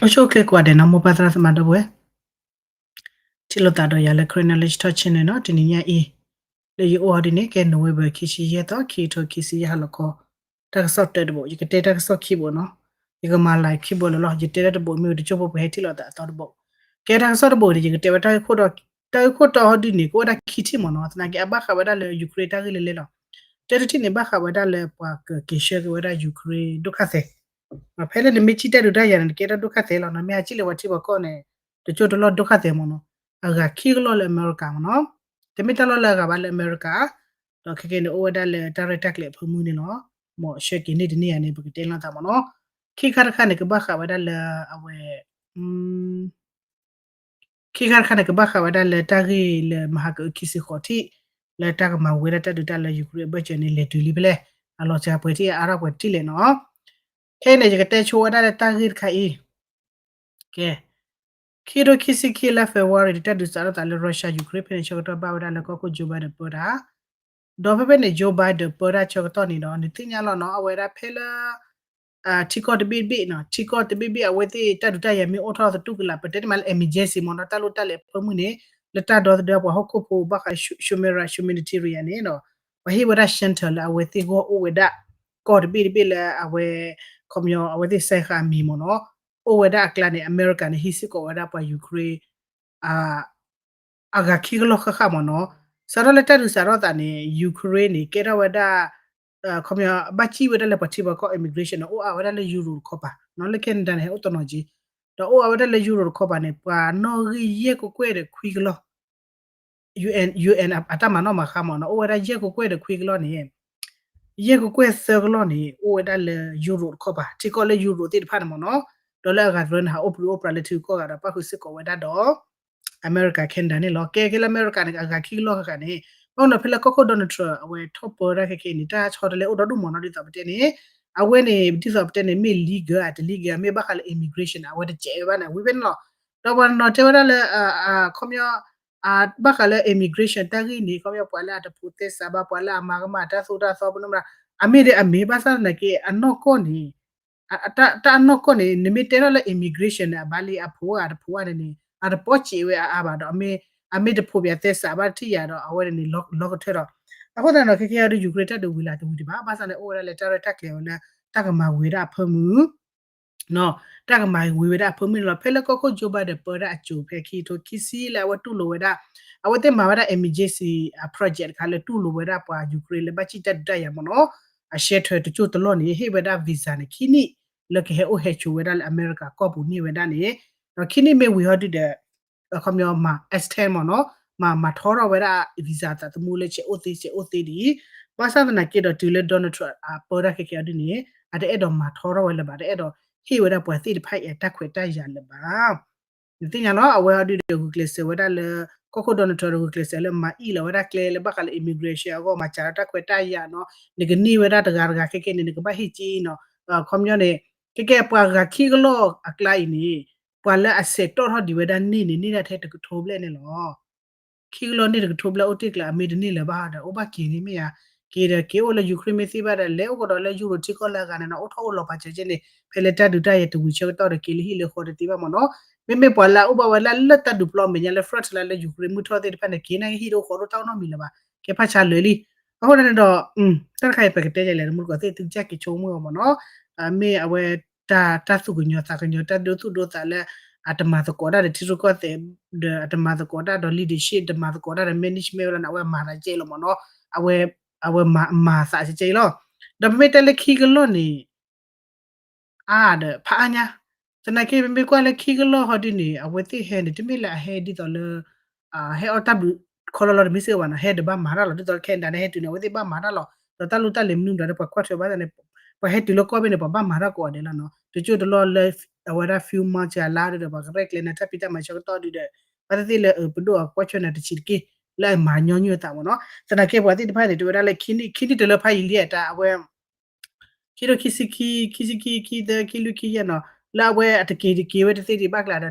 အိၣ်ဆူၣ်အိၣ်ချ့ကိးဂၤဒဲးနီၤ မိၢ်ပၢ်သရၣ်သမါဒီပုၢ်ဝဲၢ်, ထံၣ်လိာ်သးဒီးယၤလၢ Karen Knowledge Talk Channel နီၤ, တနံၤညါအံၤ လၢယအိၣ်အီၤဒ်န့ၣ် ကဲ November ခံဆံယဲၢ်သီ ခံကထိခံဆံယဲၢ်ဟါလီၤခီ, တၢ်ကစီၣ်တၢတဘိ, ယကတဲတၢ်ကစီၣ်ခံဘိနီၤ, ယကမၤလၢခံဘိလၢလီၤ, ယတဲတၢ်တဘိမ့ၢ်ဝဲတကၠိၢ်ဖိပှၤဟဲထံၣ်လိာ်သးအသီတဘိ, ကဲတၢ်ကစီၣ်တဘိန့ၣ် ယကတဲဝဲတၢ်ဂ့ၢ်ခိၣ်တီ, တၢ်ဂ့ၢ်ခိၣ်တီဟီဒ်န့ၣ် ကအိၣ်ဝဲဒၣ်ခံထံၣ်မ့ၢ်နီၤ, သနာ်က့အဘၣ်ဃးဝဲဒၣ်လၢ Ukraine တၢ်ဂ့ၢ်လၢလဲၣ်လီၤ, တၢတထံၣ်န့ၣ် ဘၣ်ဃးဝဲဒၣ်လၢပှၤကက့ၤဆှၢက့ၤဝဲဒၣ် Ukraine ဒိၣ်ခါသဲး ဖဲလၢနမ့ၢ်ထံၣ်တၢ်ဒုးတၢ်ယၤန့ၣ် နကဲထီၣ်ဒိၣ်ခါသဲးလီၤ, နမ့ၢ်ဟးထံၣ်လၢပှၤထံပှၤကီၢ်န့ၣ် တကၠိၢ်တလီၢ်ဒိၣ်ခါသဲးမ့ၢ်နီၤ, အဂၤခံကလီၢ်လၢအမဲရကၤမ့ၢ်နီၤ, တမ့ၢ်တၢ်လီၢ်လၢအဂၤဘၣ်လၢအမဲရကၤ, ဒီးခဲကဲန့ၣ် အိၣ်ဝဲဒၣ်လၢတၢ်ရဲၣ်တၢ်ကျဲၤအဖၢမုၢ်န့ၣ်လီၤ, မ်ဆှၢက့ၤန့ၢ်တန့ၢ်ယၤန့ၣ် ပကတဲလိာ်သးမ့ၢ်နီၤ, ခံခါတခါန့ၣ် ကဘၣ်ဃးဝဲဒၣ်လၢအဝဲ ခံခါတခါန့ၣ် ကဘၣ်ဃးဝဲဒၣ်လၢတၢ်ဂ့ၢ်လၢမဟါကအုးခံဆံဃိးထံၣ်, လၢတၢ်ကမၤဝဲဒၣ်တၢ်ဒုးတၢ်လၢ Ukraine အဘၢၣ်စၢၤန့ၣ် လဲၤတုၤလံဖဲလဲၣ်, အလီၤစှၤပှဲၤထံၣ်အါထီၣ်ပှဲၤထံၣ်လဲၣ်နီၤ, ခဲအံၤန့ၣ် ယကတဲဆိဝဲဒၣ်လၢတၢ်ဂ့ၢ်တခါအံၤ, ကဲ ခံကထိခံဆံခံလါ February တၢ်ဒုးစးထီၣ်သးလၢ Russia Ukraine ဖဲန့ၣ် ဆၢကတီၢ်ဘၣ်ဝဲဒၣ်လၢကီၢ်ခိၣ် Joe Biden ပၢတၢ် ဒီးဖဲဖဲန့ၣ် Joe Biden ပၢတၢ်ဆၢကတီၢ်န့ၣ်ဒီး နသ့ၣ်ညါလီၤနီၤ အဝဲဒၣ်ဖဲလၢ ထံကီၢ်တဘ့ၣ်တဘ့ၣ်နီၤ, ထံကီၢ်တဘ့ၣ်ဘ့ၣ် အဝဲသ့ၣ်တၢ်ဒုးတၢ်ယၤမ့ၢ်အိၣ်ထီၣ်သတူၢ်ကလာ် ပတဲတမးလၢ emergency မ့ၢ်နီၤ, တၢ်လိၣ်တၢ်လဲၤအဖၢမုၢ်န့ၣ် လၢတၢ်ဒီသဒၢပှၤဟီၣ်ခိၣ်ဖိဘၣ်ဃး humanitarian န့ၣ်ဒီး ပှၤဟ့ၣ်ဝဲဒၣ် shelter လၢအဝဲသ့ၣ်ဂီၢ်အိၣ်ဝဲဒၣ် ကီၢ်တဘ့ၣ်တဘ့ၣ်လၢအဝဲ ခီပညီ အဝဲသ့ၣ်စဲဃာ်အမံၤမ့ၢ်နီၤ, အိၣ်ဝဲဒၣ်အကျါန့ၣ် အမဲရကၤန့ၣ် ဟံးစ့ၢ်ကီးဝဲဒၣ်ပှၤ Ukraine အဂၤခံကလီၢ်ဃၣ်ဃၣ်မ့ၢ်နီၤ, စးထီၣ်လၢတၢ်ဒုးစးထီၣ်သးန့ၣ် Ukraine န့ၣ် ကဲထီၣ်ဝဲဒၣ် ခီပညီ ဘၣ်စံၣ်ဝဲဒၣ်လၢပှၤထံပှၤကီၢ် immigration န့ၣ် အိၣ်အါဝဲဒၣ်လၢ Europe တခီပၤနီၤ, လၢ Canada န့ၣ် ဟဲအိၣ်တနီၤက့ၤ, ဒီးအိၣ်အါဝဲဒၣ်လၢ Europe တခီပၤန့ၣ် ပှၤနီၣ်ဂံၢ်ယဲၢ်ကကွဲၢ်ဒီးခွံကလီၢ် UN UN အတၢ်မၤနီၣ်မၤဃါမ့ၢ်နီၤ, အိၣ်ဝဲဒၣ်ယဲၢ်ကကွဲၢ်ဒီးခွံကလီၢ်န့ၣ် ယဲၢ်ကကွဲၢ်သၢကလီၢ်န့ၣ် အိၣ်ဝဲဒၣ်လၢ Europe တခီပၤ, ထံကီၢ်လၢ Europe သ့ၣ်တဖၣ်န့ၣ်မ့ၢ်နီၤ, ဒီးလၢအဂၤတရၢန့ၣ် ဟးအိၣ်ပြူၤအိၣ်ပြါလၢထံဂုၤကီၢ်ဂၤဒီး ပၣ်ဃုာ်စ့ၢ်ကီးဝဲဒၣ်ဒီး အမဲရကၤ Canada န့ၣ်လီၤ. ကဲကဲလၢအမဲရကၤန့ၣ် အဂၤခံကလီၢ်ဃၣ်ဃၣ်န့ၣ် ဘၣ်မနုၤဖဲလၢကီၢ်ခိၣ် Donald Trump အဝဲထီၣ်ပၢတၢ်ခဲကဲအံၤန့ၣ် တၢ်ဆီတလဲအိၣ်ဒီဒူၣ်မ့ၢ်နီၤ, ဒ်သိးပတဲန့ၣ် အဝဲန့ၣ် ဒ်သိးပတဲန့ၣ် မ့ၢ် legal တ legal မ့ၢ်ဘၣ်ဃးလၢ immigration အဝဲတစဲးဝဲဘၣ်န့ၣ် ဝံၤဖဲန့ၣ်လီၤ. ဒီးပှၤနီၤတဲဝဲဒၣ်လၢ ခီပညီ ဘၣ်ဃးလၢ immigration တၢ်ဂ့ၢ်န့ၣ် ခီပညီပှၤလၢအတဖိးသဲစးဘၣ် ပှၤလၢအမၤကမၣ်တၢ်သိၣ်တၢ်သီပနမ အမ့ၢ်ဒီးအမ့ၢ် ဘၣ်ဆၣ်သနာ်က့ အနီၢ်ကီၢ်န့ၣ် တၢ်အနီၢ်ကီၢ်န့ၣ် နမ့ၢ်တဲထီၣ်လၢ immigration န့ၣ် အဘၣ်လံအဖိးဧါတဖိးဧါန့ၣ်န့ၣ် အတပိာ်စဲးဝဲအါအါဘၣ်ဒီး အမ့ၢ်တဖိးပှၤသဲစးဘၣ်တထံၣ်ယၤဒီး အဝဲန့ၣ်လီၤကထၢထီၣ်. အဃိသတးန့ၣ်ဒီး ခဲကဲအံၤဒီး Ukraine တၢ်ဒုးဝံၤလၢတဝံၤတဘၣ် ဘၣ်ဆၣ်န့ၣ် အိၣ်ဝဲဒၣ်လၢတၢ်ရဲၣ်တၢ်ကျဲၤဝဲလၢ တၢ်ကမၤဝံၤဝဲဒၣ်အဖၢမုၢ် တၢ်ကမၤဝံၤဝဲဒၣ်အဖၢမုၢ်န့ၣ်လီၤ. ဖဲလၢကီၢ်ခိၣ် Joe Biden ပၢတၢ်အစိၤဖဲခံကထိခံဆံလၢအဝဲတူၢ်လိာ်ဝဲဒၣ် အဝဲသ့ၣ်မၤဝဲဒၣ် emergency project တခါလၢတူၢ်လိာ်ဝဲဒၣ်ပှၤ Ukraine လၢဘၣ်စံၣ်တၢ်ဒုးတၢ်ယၤမ့ၢ်နီၤ အ shelter တကၠိၢ်တလီၢ်န့ၣ် ဟ့ၣ်ဝဲဒၣ် visa န့ၣ် ခံနံၣ် လၢကဟဲအိၣ်ဟဲဆိးဝဲဒၣ်လၢအမဲရကၤကီၢ်ပူၤန့ၢ်ဝဲဒၣ်န့ၣ် ဒီးခံနံၣ်မ့ၢ်ဝံၤဟီဒုဒီး ခီပညီမၤ extend မ့ၢ်နီၤ မၤ မၤထီထီၣ်ဝဲဒၣ် visa သးသမူလၢဆဲးအိၣ်သ့ဆဲးအိၣ်သ့ဒ်အံၤ ဘၣ်ဆၣ်သနာ်က့ဒီးတုၤလၢ Donald Trump အပၢတၢ်ခဲကဲအီၤဒ်န့ၣ် အတအဲၣ်ဒိးမၤထီထီၣ်ဝဲလၢၤဘၣ် တအဲၣ်ဒိးဟ့ၣ်ဝဲဒၣ်ပှၤသ့ၣ်တဖၣ်အံၤအတၢ်ခွဲးတၢ်ယာ်လၢၤဘၣ်. နသ့ၣ်ညါလီၤ အဝဲအီၤဒုဒီးဂုာ်ကျဲးစၢးဝဲဒၣ်လၢ ကီၢ်ခိၣ် Donald Trump ဒီးဂုာ်ကျဲးစၢးလၢမၤအံၣ်လီၤဝဲဒၣ်ကျဲလၢဘၣ်ဃးလၢ immigration အဂီၢ် မၤစှၤလီၤတၢ်ခွဲးတၢ်ယာ်နီၤ နကန့ၢ်ဝဲဒၣ်တဂၤတဂၤခဲကဲန့ၣ် နကဘၣ်ဟ့ၣ်က့နီၤ ခီပညီန့ၣ် ကဲကဲပှၤဂၤခံကလီၢ်အကျါအံၤန့ၣ် ပှၤလၢအဆဲးတီၣ်ထီၣ်ဒံးဝဲဒၣ်န့ၢ်န့ၣ် န့ၢ်ဒၣ်ထဲတကထိဘျဲၣ်န့ၣ်လီၤ. ခံကလီၢ်န့ၢ်တကထိဘျဲၣ်အိၣ်တ့ၢ်ကျါ အမ့ၢ်တန့ၢ်လၢၤဘၣ်ဒီး အိၣ်ဘၣ်က့ၤန့ၣ်မ့ၢ်ဧါ, က့ၤဒီးက့ၤအိၣ်လၢ Ukraine မ့ၢ်သ့ဘၣ်ဒီး လဲၤအိၣ်ကဒီးလၢ Europe ထံကီၢ်လၢအဂၤန့ၣ်နီၤ အိၣ်ထီၣ်အိၣ်လီၤပာ်စၢၤက့န့ၣ် ဖဲလၢတၢ်ဒုးတၢ်ယၤတဝံၤဆၢကတီၢ်ဒီး က့ၤလၢဟံၣ်လၢဃီတသ့ဘၣ်မ့ၢ်နီၤ. မ့မ့ၢ်ပှၤလၢအအိၣ်ဘၣ်ဝဲလၢလၢတၢ်ဒုးပျီမဲာ်ညါလၢ front line လၢ Ukraine မုၢ်ထီၣ်သ့ၣ်တဖၣ်န့ၣ် က့ၤန့ၣ်ကဟံၣ်တအိၣ်ဃီတအိၣ်တၢ်အိၣ်နီတမံၤလၢၤဘၣ်, ကဲဖးဆါလၢာ်လံ. အဃိန့ၣ်ဒီး တၢ်တခါအံၤပကတဲယလဲၣ် တမူတကိးသ့ၣ်သုကစၢ်က့ၤဆိကမိၣ်အီၤမ့ၢ်နီၤ. မ့ၢ်အဝဲ တၢ်သူၣ်ကညီၤသးကညီၤ တၢ်ဒိသူၣ်ဒိသးလၢ အတမၤသကိးတၢ်ဒီးထံရူၢ်ကီၢ်သဲး ဒီးအတမၤသကိးတၢ်ဒီး leadership တမၤသကိးတၢ်ဒီး management ဝဲလီၤန့ၣ် အဝဲမၤသးကဲလီၤမ့ၢ်နီၤ. အဝဲ အဝဲမၤသးကဲလီၤ. ဒီးပမ့ၢ်တဲလၢခံကလီၢ်န့ၣ် အါဒီးဖးအါညါ, သနာ်က့ ပမ့ၢ်ကွၢ်လၢခံကလီၢ်ဟီဒ်န့ၣ် အဝဲသ့ၣ်ဟဲန့ၣ် တမ့ၢ်လၢအဟဲဒ်သိးလၢ ဟဲအီၣ်တၢ်ဘျုးခီလီလီၤတမ့ၢ်စ့ၢ်ကီးဘၣ်နီၤ, ဟဲတဘၣ်မၤတၢ်လီၤ. ဒ်သိး Canada န့ၣ် ဟဲတုၤန့ၣ် အဝဲသ့ၣ်ဘၣ်မၤတၢ်လီၤ. ဒီးတၢ်လိၣ်တၢ်လဲၤမနုၤဒီး ပှၤကွၢ်ထွဲဘၣ်သးန့ၣ် ပှၤဟဲတုၤလၢကီၢ်ဘ့ၣ်န့ၣ် ပှၤဘၣ်မၤတၢ်ကိးဂၤဒဲးလီၤနီၤ. တကၠိၢ်တလီၢ်လၢ အဝဲဒၣ် few months အလါဒီး ပှၤကရဲၣ်ကျဲၤန့ၣ် တၢ်ဖံးတၢ်မၤဆၢကတီၢ်ဒုဒီး ဘၣ်သ့ၣ်သ့ၣ်လၢ ပဒိၣ်အကွၢ်ထွဲန့ၣ်တဆံးတက့ၢ် လၢအမၤညီနုၢ်အသးမ့ၢ်နီၤ. သနာ်က့ပှၤသ့ၣ်တဖၣ်န့ၣ် တဲဝဲဒၣ်လၢခံနံၣ် ခံနံၣ်တလၢဖးယံာ်လံအတၢ် အဝဲ ခံထိခံဆံခံ ခံဆံခံ ခံသၢ ခံလွံၢ် ခံယဲၢ်နီၤ လၢအဝဲအတက့ၤတက့ၤဝဲတသ့ဒံးဘၣ်ကျါဒီး တီၣ်ဆဲးတီၣ်ထီၣ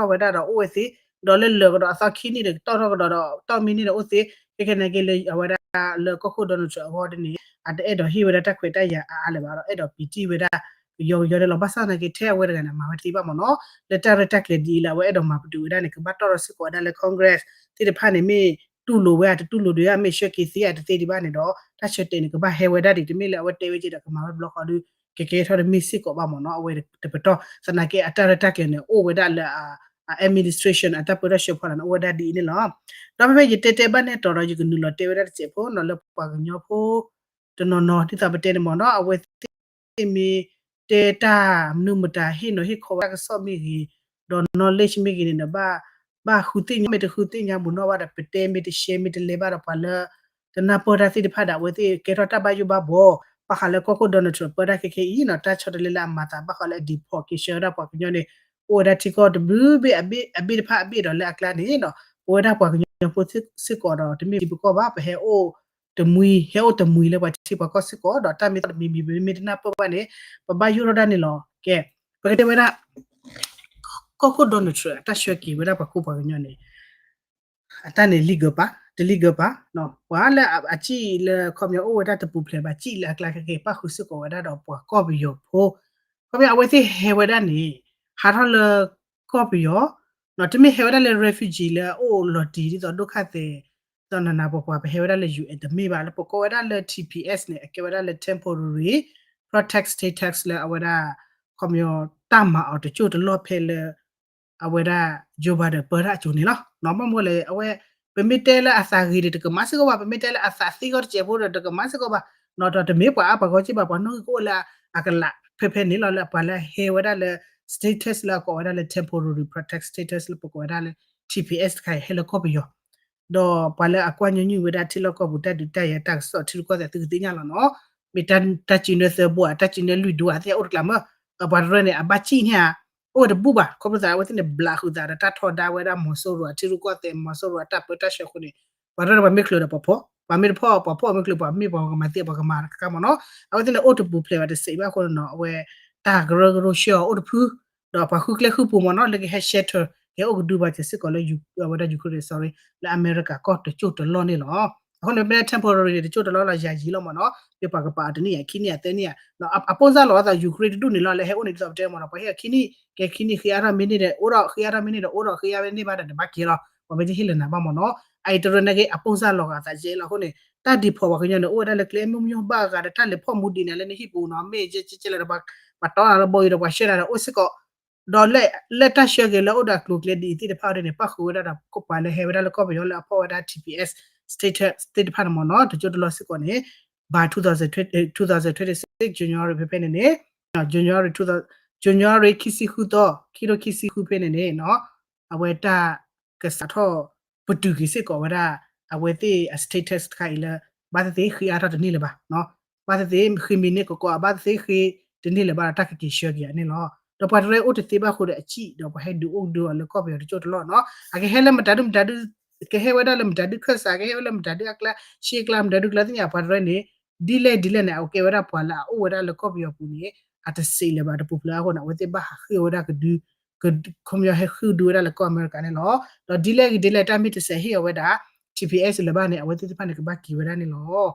်ဝဲဒၣ်ဒီးအိၣ်ဝဲသ့, ဒီးလၢလၢာ်ကဒီးအသီခံနံၣ်ဒီးတီၣ်ထီၣ်ကဒီးဒီး တီၣ်မံနံၣ်ဒီးအိၣ်သ့, ခဲခဲန့ၣ်က့လၢအဝဲဒၣ်လၢကီၢ်ခိၣ် Donald Trump အဂီၢ်ဒ်န့ၣ် အတအဲၣ်ဒိးဟ့ၣ်ဝဲဒၣ်တၢ်ခွဲးတၢ်ယာ်အါအါလၢၤဘၣ်ဒီး အဲၣ်ဒိးပံးတံၢ်ဝဲဒၣ် ကယီကယီန့ၣ်လီၤ. ဘၣ်ဆၣ်သနာ်က့ ထဲအဝဲတဂၤန့ၣ် မၤဝဲတသ့ဘၣ်မ့ၢ်နီၤ, လၢတၢ်ရဲၣ်တၢ်ကျဲၤဒ်အံၤလၢအဝဲအဲၣ်ဒိးမၤပတုာ်ဝဲဒၣ်န့ၣ် ကဘၣ်တီၣ်ထီၣ်စ့ၢ်ကီးဝဲဒၣ်လၢ Congress သ့ၣ်တဖၣ်န့ၣ် မ့ၢ်တူၢ်လိာ်ဝဲဧါ တတူၢ်လိာ်ဒံးဧါ မ့ၢ်ဆှၢက့ၤသ့ဧါတသ့ဒံးဘၣ်န့ၣ်ဒီး တၢ်ဆၢတဲာ်န့ၣ် ကဘၣ်ဟဲဝဲဒၣ်ဒံး တမ့ၢ်လၢအဝဲတဲဝဲက့ၤဒီး ကမၤဝဲတဘျီဃီဒီး ကကဲထီၣ်တမ့ၢ်စ့ၢ်ကီးဘၣ်မ့ၢ်နီၤ, အဝဲတပတီၢ် သနာ်က့ အတၢ်ရဲၣ်တၢ်ကျဲၤန့ၣ် အိၣ်ဝဲဒၣ်လၢ အ administration အတၢ်ပၢတၢ်ဆှၢဖီလာ်န့ၣ် အိၣ်ဝဲဒၣ်ဒ်အံၤန့ၣ်လီၤ. ဒီးဖဲဖဲယတဲတဲဘၣ်နဲၣ်တီၤဒီး ယကနုာ်လီၤတဲဝဲဒၣ်တစဲးဖိနီၤ လၢပှၤကညီဖိ တနီၤနီၤ ဒ်သိးပတဲန့ၣ်မ့ၢ်နီၤ အဝဲသ့ၣ်မ့ၢ်တဲတၢ်မနုၤမတၤ ဟ့ၣ်နီၤဟ့ၣ်ခီဝဲတၢ်ကစီၣ်မ့ၢ်ဂ့ၤ, ဒီး knowledge မ့ၢ်ဂ့ၤန့ၣ်ဒီး ဘၣ် ဘၣ်ဃုသ့ၣ်ညါ မ့ၢ်တဃုသ့ၣ်ညါဘူးနီၢ်ဘၣ်ဒီး ပတဲမ့ၢ်တ share မ့ၢ်တလဲၤဘၣ်ဒီး ပှၤလၢ တနၢ်ပၢၢ်တၢ်သ့ၣ်တဖၣ်ဒီး အဝဲသ့ၣ်ကဲထီၣ်တၢ်ဘၣ်ယိၣ်ဘၣ်ဘှီ, ဘၣ်ဃးလၢကီၢ်ခိၣ် Donald Trump ပၢတၢ်ခဲခဲအံၤနီၤ တၢ်ဆီတလဲလၢအမၤသးဘၣ်ဃးလၢအ deport က့ၤဆှၢဝဲဒၣ်ပှၤကညီန့ၣ် အိၣ်ဝဲဒၣ်ထံကီၢ်တဘျုးဘ့ၣ် အဘ့ၣ်တဖၣ်အဘ့ၣ်ဒီးလၢအကျါန့ၣ်နီၤ ပဝဲဒၣ်ပှၤကညီဖိစ့ၢ်ကီးဒီး တမ့ၢ်ပကီၢ်ဘၣ် ပဟဲအိၣ်တမှံ ဟဲအိၣ်တမှံလၢပှၤထံပှၤကီၢ်စ့ၢ်ကီး ဒီးတၢ်မ့ၢ်သီတမံၤမံၤ ပမ့ၢ်တနၢ်ပၢၢ်ဘၣ်န့ၣ် ပဘၣ်ယိၣ်ထီၣ်ဒၣ်န့ၣ်လီၤ. ကဲ ပကတဲဝဲဒၣ် ကီၢ်ခိၣ် Donald Trump အတၢ်ဆှၢက့ၤဝဲဒၣ်ပှၤခိၣ်ပှၤကညီန့ၣ် အတၢ်န့ၣ် legal ပၢ တ legal ပၢ ပှၤလၢအစံၣ်လၢ ခီပညီအိၣ်ဝဲဒၣ်တပူၤဖျဲးဘၣ် စံၣ်လၢအကျါခဲက့ၤ ပၣ်ဃုာ်စ့ၢ်ကီးဝဲဒၣ်ဒီးပှၤကီၢ်ပယီၤဖိ ခီပညီအဝဲသ့ၣ်ဟဲဝဲဒၣ်န့ၣ် ဟးထီၣ်လၢကီၢ်ပယီၤ တမ့ၢ်ဟဲဝဲဒၣ်လၢ refugee လၢအအိၣ်လီၤတံၢ်ဒ်သိးဒိၣ်ခါသဲး ဒ်သိးနးနးပှၤပှၤ ပဟဲဝဲဒၣ်လၢ ယူၣ်အဲၣ် တမ့ၢ်ဘၣ် လၢပကိးဝဲဒၣ်လၢ ထံၣ်ပံၣ်အဲၣ် န့ၣ် အကဲဝဲဒၣ်လၢ temporary protected status လၢအဝဲဒၣ် ခီပညီ တၢ်မၤအီၤတကၠိၢ်တလီၢ်ဖဲလၢ အဝဲဒၣ် Joe Biden ပၢတၢ်အစိၤန့ၣ်လီၤ. ဘၣ်မနုၤလဲၣ် အဝဲ ပမ့ၢ်တဲလၢအသးဂ့ၤဒီးတကမၤစ့ၢ်ကီးဘၣ်, ပမ့ၢ်တဲလၢအသးသ့ဂီၢ်တစဲးဖိဒီးတကမၤစ့ၢ်ကီးဘၣ်, ဒီးတမ့ၢ်ပှၤအါပှၤဂီၢ်စ့ၢ်ဘၣ်, ပှၤနီၣ်ဂံၢ်ကအိၣ်လၢအကလးဖဲဖဲန့ၣ်လီၤ လၢပှၤလၢဟဲဝဲဒၣ်လၢ status လၢအကိးဝဲဒၣ်လၢ temporary protected status လၢပကိးဝဲဒၣ်လၢ ထံၣ်ပံၣ်အဲၣ် တခါအံၤ ဟဲလၢကီၢ်ပယီၤ ဒီးပှၤလၢအကွၢ်ညီနုၢ်ဝဲဒၣ်ထံလီၢ်ကီၢ်ပူၤ တၢ်ဒုးတၢ်ယၤတၢ်ကစီၣ်ထံရူၢ်ကီၢ်သဲး သုကသ့ၣ်ညါလီၤနီၤ, မ့ၢ်တၢ်စံးနၢသၢဘိဧါ တၢ်စံးနၢလွံၢ်ဒိဧါ သ့ၣ်ညါအိၣ်တကျးမး, ပှၤတရၢန့ၣ် အဘၣ်စံၣ်န့ၣ်ဧါ, အိၣ်ဝဲတဘူၣ်ဘၣ် ခီဖျိသးအဝဲသ့ၣ်န့ၣ် ဘျးဃုာ်သးဒီးတၢ်ထီဒါဝဲဒၣ်မီၤစိရိၤအထံရူၢ်ကီၢ်သဲး မီၤစိရိၤအတၢ်ပၢတၢ်ဆှၢအဃိန့ၣ်, ပှၤတရၢန့ၣ် ပှၤမ့ၢ်ချုးဒီးပှၤဖီၣ်, ပှၤမ့ၢ်တဖီၣ် ပှၤဖီၣ်မ့ၢ်ချုး ပှၤမ့ၢ်ပှၤကမၤသ့ ပှၤကမၤတခါမးနီၤ, အဝဲသ့ၣ်န့ၣ် အိၣ်တပူၤဖျဲးဘၣ်တစဲးဘၣ်အဃိန့ၣ်နီၤ အဝဲ တၢ်ကရၢကရိဆှၢအီၤအိၣ်တဖု ဒီးပှၤဃုကျဲဃုပူၤမးနီၤ လၢကဟဲ shelter ကဟဲအိၣ်ကဒုဘၣ်စဲးစ့ၢ်ကီးလၢ ဝဲဒၣ် Ukraine sorry လၢအမဲရကၤကီၢ်တကၠိၢ်တလီၢ်န့ၣ်လီၤ. အဃိန့ၣ် မ့ၢ် temporary န့ၣ် တကၠိၢ်တလီၢ်လီၤ ယၤယံၤလီၤမးနီၤ, မ့ၢ်ပှၤကပာ်အီၤတနံၣ်ယၤ ခံနံၣ်ယၤ သၢနံၣ်ယၤ, အ အပိၢ်စၢ်လီၤအသး Ukraine တဒူၣ်န့ၣ်လီၤ လၢဟဲအိၣ်န့ၣ် ဒ်သိးပတဲမးနီၤ ပှၤဟ့ၣ်အီၤခံနံၣ် ကဲခံနံၣ် ဃ့အါထီၣ်မ့ၢ်န့ၢ်ဒီး အိၣ်ဒီး ဃ့အါထီၣ်မ့ၢ်န့ၢ်ဒီး အိၣ်ဒီး ဃ့အါဝဲန့ၢ်ဘၣ်ဒီး နဘၣ်က့ၤလီၤ ပှၤမ့ၢ်တဟ့ၣ်လၢၤနၤဘၣ်မးနီၤ, အအံၤတရၢန့ၣ်က့ အပိၢ်စၢ်လီၤဂာ်သးကဲလီၤအဃိန့ၣ် တၢ်ဒုးဖီၣ်ပှၤကညီန့ၣ် အိၣ်ဝဲဒၣ်လၢကျဲ မ့ၢ်မ့ၢ်ဘၣ်ဂၤဒီး တၢ်လဲၤဖီၣ်မူဒံးန့ၣ် လၢနဟံၣ်ပူၤနီၤ မ့ၢ်ကဲကဲလဲၣ်ဒီး ပှၤတီနၤလၢဘီအံၤဒီး ပှၤဆှၢနၤဒီးအိၣ်စ့ၢ်ကီး, ဒီးလၢ လၢတၢ်ဆှၢက့ၤလၢအိၣ်ဒီးအကျိၤအကျဲဒ်အံၤသ့ၣ်တဖၣ်အံၤန့ၣ် ပၣ်ဃုာ်ဝဲဒၣ်ဒီး ပှၤလၢဟဲဝဲဒၣ်လၢကီၢ်ပယီၤလၢအဖီၣ်ဝဲဒၣ် ထံၣ်ပံၣ်အဲၣ် status သ့ၣ်တဖၣ်န့ၣ်မးနီၤ တကၠိၢ်တလီၢ်စ့ၢ်ကီးန့ၣ် by two thousand twenty, two thousand twenty-six January ဖဲဖဲန့ၣ်န့ၣ် January ဖဲဖဲန့ၣ်န့ၣ် January two thousand, January ခံဆံဃုသီ ခံထိခံဆံဃုဖဲန့ၣ်န့ၣ်နီၤ အဝဲတၢ်ကစးထီၣ်ပတုာ်က့ၤစ့ၢ်ကီးဝဲဒၣ် အဝဲသ့ၣ်အ status တခါအံၤလၢ ဘၣ်သ့ၣ်သ့ၣ်ဃ့အါထီၣ်တန့ၢ်လၢၤဘၣ်, ဘၣ်သ့ၣ်သ့ၣ်ဃ့မံၤန့ၢ်ကီးကီး ဘၣ်သ့ၣ်သ့ၣ်ဃ့တန့ၢ်လၢၤဘၣ်ဒီး တၢ်ကက့ၤဆှၢက့ၤအီၤန့ၣ်လီၤ. ဒီးပှၤတရၢအိၣ်တသ့ဘၣ်အဃိဒီးအစံၣ် ဒီးပှၤဟဲဒုးအိၣ်ဒုးအီၤလၢကီၢ်ပယီၤတကၠိၢ်တလီၢ်နီၤ အကဟဲလၢမတၤဒုမတၤဒု ကဟဲဝဲဒၣ်လၢမတၤဒုခၢၣ်စး ကဟဲဝဲလၢမတၤဒုအကျါ ဆ့အကျါ မတၤဒုကျါသ့ၣ်ညါ ပှၤတရၢန့ၣ် ဒ်လဲၣ်ဒ်လဲၣ်န့ၣ် အကဲဝဲဒၣ်ပှၤလၢအအိၣ်ဝဲဒၣ်လၢကီၢ်ပယီၤပူၤန့ၣ် အတစံးလၢၤဘၣ် တပူၤဖျဲးအဃိန့ၣ် အဝဲသ့ၣ်ဘၣ်ဟးဃ့ၢ်ဝဲဒၣ်ကဒု ခီပညီဟဲဃုဒုဝဲဒၣ်လၢကီၢ်အမဲရကၤန့ၣ်လီၤ. ဒီးဒ်လဲၣ်ဂ့ၤဒ်လဲၣ် တၢ်မ့ၢ်တစဲးဟ့ၣ်အီၤဝဲဒၣ် ထံၣ်ပံၣ်အဲၣ် လၢၤဘၣ်န့ၣ် အဝဲသ့ၣ်တဖၣ်န့ၣ် ကဘၣ်က့ၤဝဲဒၣ်န့ၣ်လီၤ.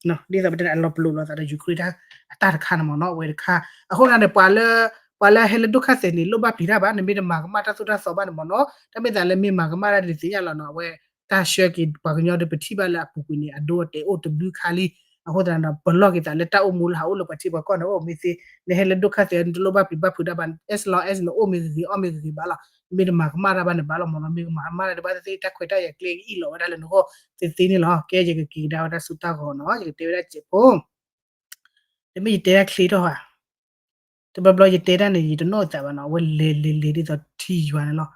ဒ်သိးပတဲန့ၣ် အလီၤပလိာ်လိာ်သးဒီး Ukraine တၢ်အတၢ်တခါန့ၣ်မ့ၢ်နီၤ အဝဲတခါ အဃိန့ၣ် ပှၤလၢ ပှၤလၢအဟဲလၢဒိၣ်ခါသဲးန့ၣ် လိၣ်ဘၣ်ပျံၤတၢ်ဘၣ် နမ့ၢ်တမၤကမၣ်တၢ်သိၣ်တၢ်သီဘၣ်န့ၣ်မ့ၢ်နီၤ တၢ်မ့ၢ်သးလၢမ့ၢ်မၤကမၣ်တၢ်ဒ်သ့ၣ်ညါလီၤနီၤ အဝဲ တၢ်ဆှၢက့ၤပှၤကညီဒီးပထံၣ်ဘၣ်လၢအပူၤကွံာ်န့ၣ် အဒိအတဲာ်အိၣ်တဘျုးခါလံ အဃိသတးဒီး ပလီၢ်က့ၤသးလၢတၢ်အိၣ်မူလၢဟးအိၣ်လၢပှၤထံပှၤကီၢ်န့ၣ် အိၣ်မ့ၢ်သ့ နဟဲလၢဒိၣ်ခါသဲး နတလိၣ်ဘၣ်ပျံၤဘၣ်ဖုးတၢ်ဘၣ် as long as နအိၣ်မ့ၢ်ဂ့ၤဂ့ၤ အီၣ်မ့ၢ်ဂ့ၤဂ့ၤဘၣ်လီၤ နမ့ၢ်တမၤကမၣ်တၢ်ဘၣ်န့ၣ်ဘၣ်လီၤမ့ၢ်နီၤ မ့ၢ်ကမၤကမၣ်တၢ်ဒ်ဘၣ်သ့ၣ်သ့ၣ် တၢ်ခွဲးတၢ်ယာ်ကျဲကအံၣ်လီၤဝဲဒၣ်လၢနဂီၢ်သ့သ့န့ၣ်လီၤ ကဲယကက့ၤကဒါဝဲဒၣ်ဆူတၢ်ဂီၤနီၤ ယကတဲဝဲဒၣ်စဲးဖိ တမ့ၢ်ယတဲဒၣ်ချ့ထီၣ်ဧါ တဘျီဘျီယတဲတၢ်န့ၣ် ယတနီၣ်သးဘၣ်နီၤ အဝဲလဲၤလဲၤလဲၤဒ်သိးထံယွၤန့ၣ်လီၤ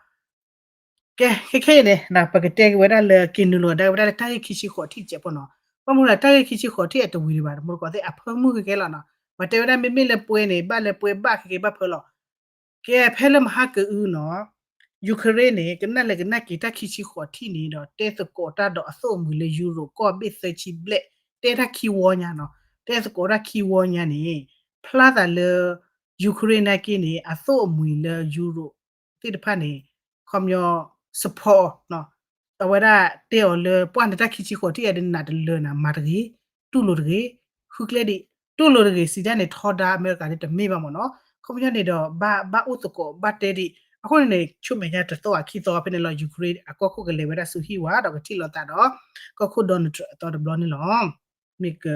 ကဲ ခဲခဲအံၤန့ၣ် ပကတဲက့ၤဝဲဒၣ်လၢ က့ၤနုာ်လီၤဒါဝဲဒၣ်လၢတၢ်ဂ့ၢ်ခံဆံဃိးထံၣ်စဲးဖိနီၤ ဘၣ်မနုၤလဲၣ် တၢ်ဂ့ၢ်ခံဆံဃိးထံၣ်အတဝံၤဒံးဘၣ် တမူတကိးသ့ၣ် အဖၢမုၢ်ကကဲလီၤနီၤ ပှၤတဲဝဲဒၣ်မ့မ့ၢ်လၢပှဲၤန့ၣ် ဘၣ်လၢပှဲၤဘၣ်ခဲက့ၤဘၣ်ဖၢလီၤ ကဲ ဖဲလၢမဟါကအုနီၤ Ukraine န့ၣ် ကနၣ်လဲၤကနၣ်က့ၤတၢ်ခံဆံဃိးထံၣ်န့ၣ်ဒီး တဲသကိးတၢ်ဒီးအသိၣ်အမှံၤလၢယူရိးကီၢ်ဘ့ၣ်သၢဆံဘျဲၣ် တဲတၢ်ခံဝီညါနီၤ တဲသကိးတၢ်ခံဝီညါန့ၣ် ဖျါသးလၢ Ukraine နာ်က့န့ၣ် အသိၣ်အမှံၤလၢယူရိးသ့ၣ်တဖၣ်န့ၣ် ခီပညီ support အီၤ အဝဲဒၣ်တဲအီၤလၢ ပှၢ်နတၢ်ခံဆံဃိးထံၣ်အံၤဒီး နးတလၢနၤ မၤတဂ့ၤ တူၢ်လိာ်တဂ့ၤ ဃုကျဲဒံး တူၢ်လိာ်တဂ့ၤ စံးတၢ်န့ၣ် ထီဒါအမဲရကၤန့ၣ်တမ့ၢ်ဘၣ်မ့ၢ်နီၤ. ခီပညီန့ၣ်ဒီး ဘၣ် ဘၣ်အိၣ်သကိး ဘၣ်တဲဒံး အဃိန့ၣ်န့ၣ် ဆူမဲာ်ညါတသီၣ်အခံသီဖဲန့ၣ်လီၤ Ukraine အကီၢ်ခိၣ်ကလဲၤဝဲဒၣ်ဆူဟံၣ်ဝါဒီးကထံၣ်လိာ်သးဒီး ကီၢ်ခိၣ် Donald Trump အသီတဘျီန့ၣ်လီၤ. မ့ၢ်က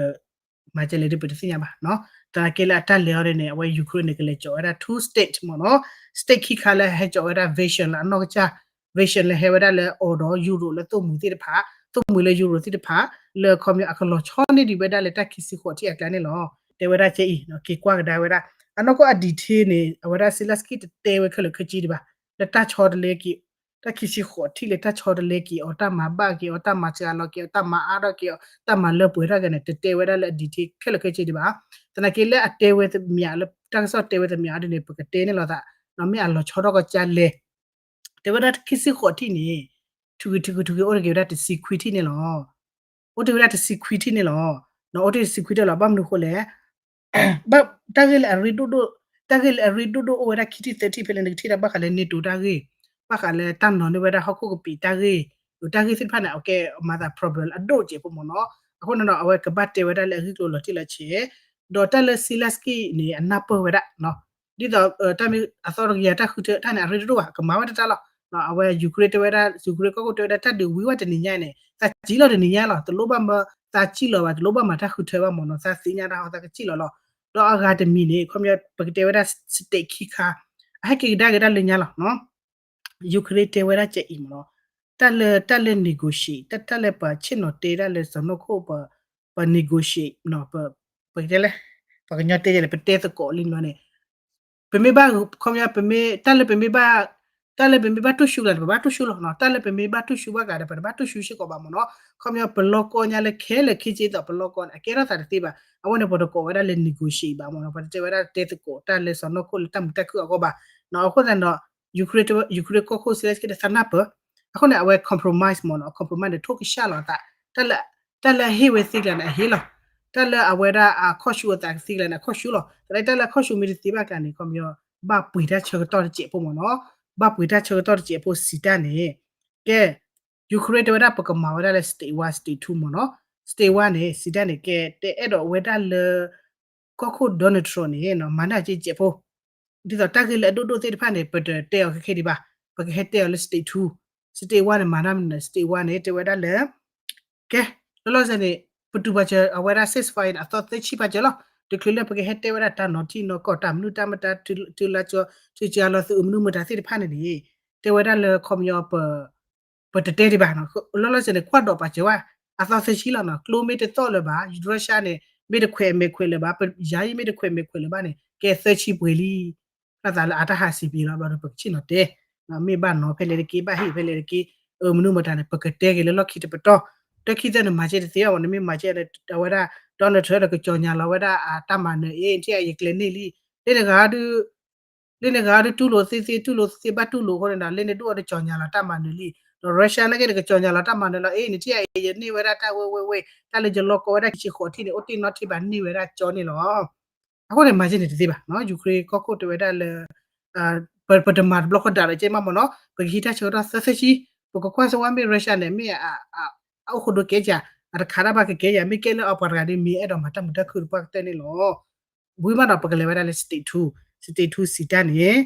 မၤကဲလဲၣ်ဒ်ပတသ့ၣ်ညါဘၣ်နီၤ. သနာ်က့လၢအတၢ်လဲၤအီၤဒ်န့ၣ် အဝဲ Ukraine န့ၣ် ကလဲၤကၠီၤဝဲဒၣ် two state မ့ၢ်နီၤ. State ခံခါလၢဟဲကၠီၤဝဲဒၣ် vision လၢအနီၢ်ကစၢ် vision လၢဟဲဝဲဒၣ်လၢအီၤဒီး Europe လၢသိၣ်မှံၤသ့ၣ်တဖၣ် သိၣ်မှံၤလၢ Europe သ့ၣ်တဖၣ် လၢခီပညီအကလီၤဆီန့ၢ်ဒံးဝဲဒၣ်လၢတၢ်ခံဆံဃိးထံၣ်အကျါန့ၣ်လီၤ. တဲဝဲဒၣ်ကဲအံၤ က့ၤကွၢ်ကဒါဝဲဒၣ် အနီၢ်ကီၢ်အ detail န့ၣ် အဝဲဒၣ် Zelensky တတဲဝဲခဲလၢာ်ခဲဆ့ဒံးဘၣ် လၢတၢ်ဆီတလဲက့ၤ တၢ်ခံဆံဃိးထံၣ်လၢတၢ်ဆီတလဲက့ၤအီၤ တၢ်မၤဘၣ်က့ၤအီၤ တၢ်မၤစှၤလီၤက့ၤအီၤ တၢ်မၤအါထီၣ်က့ၤအီၤ တၢ်မၤလၢပှဲၤထီၣ်က့ၤန့ၣ် တတဲဝဲဒၣ်လၢအ detail ခဲလၢာ်ခဲဆ့ဒံးဘၣ်. သနာ်က့လၢအတဲဝဲသမျးလၢတၢ်ကစီၣ်တဲဝဲသမျးအီၤဒ်န့ၣ် ပကတဲန့ၣ်လီၤသး မ့ၢ်အလီၤဆီထီၣ်ကစၢ်လဲၣ် တဲဝဲဒၣ်ခံဆံဃိးထံၣ်န့ၣ် ထူးက့ၤထူးက့ၤထူးက့ၤ အိၣ်တ့ၢ်က့ၤဝဲဒၣ်တဆံခွံထံၣ်န့ၣ်လီၤ. အိၣ်တ့ၢ်ဝဲဒၣ်တဆံခွံထံၣ်န့ၣ်လီၤ. အိၣ်တ့ၢ်တဆံခွံထံၣ်လီၤ ဘၣ်မနုၤဃိလဲၣ် ဘၣ်တၢ်ဂ့ၢ်လၢအရ့ဒိၣ်ဒိၣ် တၢ်ဂ့ၢ်လၢအရ့ဒိၣ်ဒိၣ်အိၣ်ဝဲဒၣ်ခံထံၣ်သၢထံၣ်ဖဲလၢနကထံၣ်ဒၣ်ဘၣ်ဃးလၢ NATO တၢ်ဂ့ၢ် ဘၣ်ဃးလၢတၢ်နီၤန့ၢ်ဝဲဒၣ်ဟီၣ်ခိၣ်ကပံာ်တၢ်ဂ့ၢ် တၢ်ဂ့ၢ်သ့ၣ်တဖၣ်န့ၣ် အကဲမၤသး problem အဒိၣ်စဲးဖိမ့ၢ်နီၤ. အဃိန့ၣ်ဒီး အဝဲကဘၣ်တဲဝဲဒၣ်လၢအဂ့ၢ်ကျိၤလီၤတံၢ်လီၤဆဲး ဒီးတၢ်လၢ Zelensky န့ၣ် အနၢ်ပၢၢ်ဝဲဒၣ် ဒ်သိးတၢ်မ့ၢ်အသီတကယၤတၢ်ဃုထၢ တၢ်န့ၣ် အရ့ဒိၣ်ဒိၣ်ဘၣ် ကမၤဝဲတၢ်လီၤ. အဝဲ Ukraine တဲဝဲဒၣ် Ukraine ကီၢ်ခိၣ်တဲဝဲဒၣ် တၢ်ဒုးဝံၤဝဲတနံၤညါန့ၣ် သးစံၣ်လီၤတနံၤညါလီၤ တလိၣ်ဘၣ်မၢ သးစံၣ်လီၤဘၣ် တလိၣ်ဘၣ်မၤတၢ်ဃုထၢဘၣ်မ့ၢ်နီၤ သးသ့ၣ်ညါတၢ်ဟီသးကစံၣ်လီၤလီၤ. ဒီးအဂၤတမံၤန့ၣ် ခီပညီ ပကတဲဝဲဒၣ် state ခံခါ အဟဲက့ၤကဒါက့ၤဒၣ်လၢညါလီၤ Ukraine တဲဝဲဒၣ်ကဲအံၤမ့ၢ်နီၤ တၢ်လၢ တၢ်လၢ negotiate တၢ်လၢပဆ့ၣ်နီၤတဲဒၣ်လၢစီၤနီၢ်ခိၣ် ပ negotiate ပကတဲလဲၣ် ပှၤကညီတဲလဲၣ် ပတဲသကိးလံန့ၣ် ပမ့ၢ်ဘၣ် ခီပညီ ပမ့ၢ် တၢ်လၢပမ့ၢ်ဘၣ် တၢ်လၢပမ့ၢ်ဘၣ်တူၢ်ဆူကျါန့ၣ် ပဘၣ်တူၢ်ဆူလီၤနီၤ တၢ်လၢပမ့ၢ်ဘၣ်တူၢ်ဆူဘၣ်ကျါဒီး ပတဘၣ်တူၢ်ဆူစ့ၢ်ကီးဘၣ်မ့ၢ်နီၤ ခီပညီ ပလီၢ်ကီၢ်ညါလၢခဲလၢာ်ခဲဆ့သိးပလီၢ်ကီၢ်န့ၣ် အကဲထီၣ်သးတသ့ဘၣ် အဝဲန့ၣ် ပတကိးဝဲဒၣ်လၢ negotiate ဘၣ်မ့ၢ်နီၤ ပတတဲဝဲဒၣ်တဲသကိးတၢ်လၢစီၤနီၢ်ခိၣ်လၢတၢ်မုာ်တၢ်ခုၣ်အဂီၢ်ဘၣ် အဃိသတးဒီး Ukraine ကီၢ်ခိၣ် Zelensky တသးနၢ်ပၢၢ် အဃိန့ၣ် အဝဲ compromise မ့ၢ်နီၤ compromise န့ၣ် ထိၣ်ကစၢ်လီၤအသး တၢ်လၢ တၢ်လၢအဟ့ၣ်ဝဲသ့ကျါန့ၣ် အဟ့ၣ်လီၤ တၢ်လၢအဝဲဒၣ်အခီၣ်ဆူအသးသ့ကျါန့ၣ် အခီၣ်ဆူလီၤ သနာ်က့တၢ်လၢအခီၣ်ဆူမ့ၢ်တသ့ဘၣ်ကျါန့ၣ် ခီပညီ ဘၣ်ပှ့ၤတၢ်ဆၢကတီၢ်တစဲးဖိမ့ၢ်နီၤ ဘၣ်ပှ့ၤတၢ်ဆၢကတီၢ်တစဲးဖိစံးတၢ်န့ၣ် ကဲ Ukraine တဲဝဲဒၣ်ပကမၤဝဲဒၣ်လၢ state one state two မ့ၢ်နီၤ state one န့ၣ် စံးတၢ်န့ၣ် ကဲ တအဲၣ်ဒိးဝဲဒၣ်လၢ ကီၢ်ခိၣ် Donald Trump န့ၣ် မၤန့ၢ်အစ့စဲးဖိ ဒ်သိးတၢ်ဂ့ၢ်လၢအဒိၣ်ဒိၣ်သ့ၣ်တဖၣ်န့ၣ် ပတတဲအီၤခဲခဲဒံးဘၣ် ပကဟဲတဲအီၤလၢ state two state one န့ၣ် မၤတၢ်မနုၤ state one န့ၣ် တဲဝဲဒၣ်လၢ ကဲ လီၤလီၤဆဲးန့ၣ် ပတူၢ်ပာ်စၢၤအဝဲဒၣ် ceasefire န့ၣ် အသီသၢဆံပာ်စၢၤလီၤ တချုးလၢပကဟဲတဲဝဲဒၣ်တၢ်နီၤထံနီၤကီၢ်တၢ်မနုၤတၢ်မတၤ ထုးလါကၠီ ထုးကၢလီၤသုးမနုၤမတၤသ့ၣ်တဖၣ်န့ၣ်န့ၣ် တဲဝဲဒၣ်လၢခီပညီ ပတတဲဒံးဘၣ်နီၤ လီၤလီၤဆဲးန့ၣ် ကွၢ်ဒိးပာ်စၢၤဝဲ အသီသၢဆံလီၤနီၤ ကျိမ့ၢ်တသီၣ်လၢၤဘၣ် Russia န့ၣ် မ့ၢ်တခွဲးမဲာ်ခွဲးလၢၤဘၣ် ပယၤအံၤမ့ၢ်တခွဲးမဲာ်ခွဲးလၢၤဘၣ်န့ၣ် ကဲသၢဆံပှဲၤလံ ဖျါသးလၢအတၢ်ဟးစံးပှဲၤလီၤ ဘျီဒီးပကဆ့ၣ်နီၤတဲ မ့ၢ်ဘၣ်နီၤဖဲလဲၣ်တက့ၢ် ဘၣ်ဟ့ၣ်ဖဲလဲၣ်တက့ၢ် အမနုၤမတၤန့ၣ် ပကတဲက့ၤလၢလီၢ်ခံတပတီၢ် တၢ်ခံသၢန့ၣ် မၤစဲတသ့ဘၣ်မ့ၢ်နီၤ နမ့ၢ်မၤစဲန့ၣ် အဝဲဒၣ် Donald Trump ဒီးကကၠီၤညါလီၤဝဲဒၣ်အတၢ်မၤနၢၤအ့ၣ် နထံၣ်အယကျဲၤန့ၢ်လံ လၢနဂၤဒု လၢနဂၤဒုတူၢ်လိာ်သ့သ့ တူၢ်လိာ်သ့သ့ဘၣ်တူၢ်လိာ်အဃိန့ၣ်ဒီး လၢနဒုးအီၤတကၠီၤညါလီၤတၢ်မၤနၢၤလံ ဒီး Russia နာ်က့န့ၣ် ကကၠီၤညါလီၤတၢ်မၤနၢၤလီၤ အ့ၣ် နထံၣ်အအံၤယန့ၢ်ဝဲဒၣ်တၢ်ဝဲဝဲဝဲ တၢ်လၢယလီၢ်ကီဝဲဒၣ်ခံဆံဃိးထံၣ်န့ၣ် အိၣ်တ့ၢ်နီၣ်ထံၣ်ဘၣ်န့ၢ်ဝဲဒၣ်ကၠီန့ၣ်လီၤ အဃိန့ၣ် မၤစဲန့ၣ်တသ့ဘၣ် Ukraine ကီၢ်ခိၣ်တဲဝဲဒၣ်လၢ ပတမၤတဘျီဃီဒၣ်ဒီးကဲမးမ့ၢ်နီၤ ပကဟံးတၢ်ဆၢကတီၢ်သၢသၢဆံ ပကကွၢ်စၢၤဝဲမ့ၢ် Russia န့ၣ် မ့ၢ် အအိၣ်ဃိဒိကဲယၤ အတခးတၢ်ဘၣ်ကကဲယၤ မ့ၢ်ကဲလၢအပှၤတဂၤဒီး မ့ၢ်အဲၣ်ဒိးမၤတၢ်မုာ်တၢ်ခုၣ်တပှၢ်ကတၢၢ်န့ၣ်လီၤ ဝံၤမးဒီး ပကလဲၤဝဲဒၣ်လၢ state two state two စံးတၢ်န့ၣ်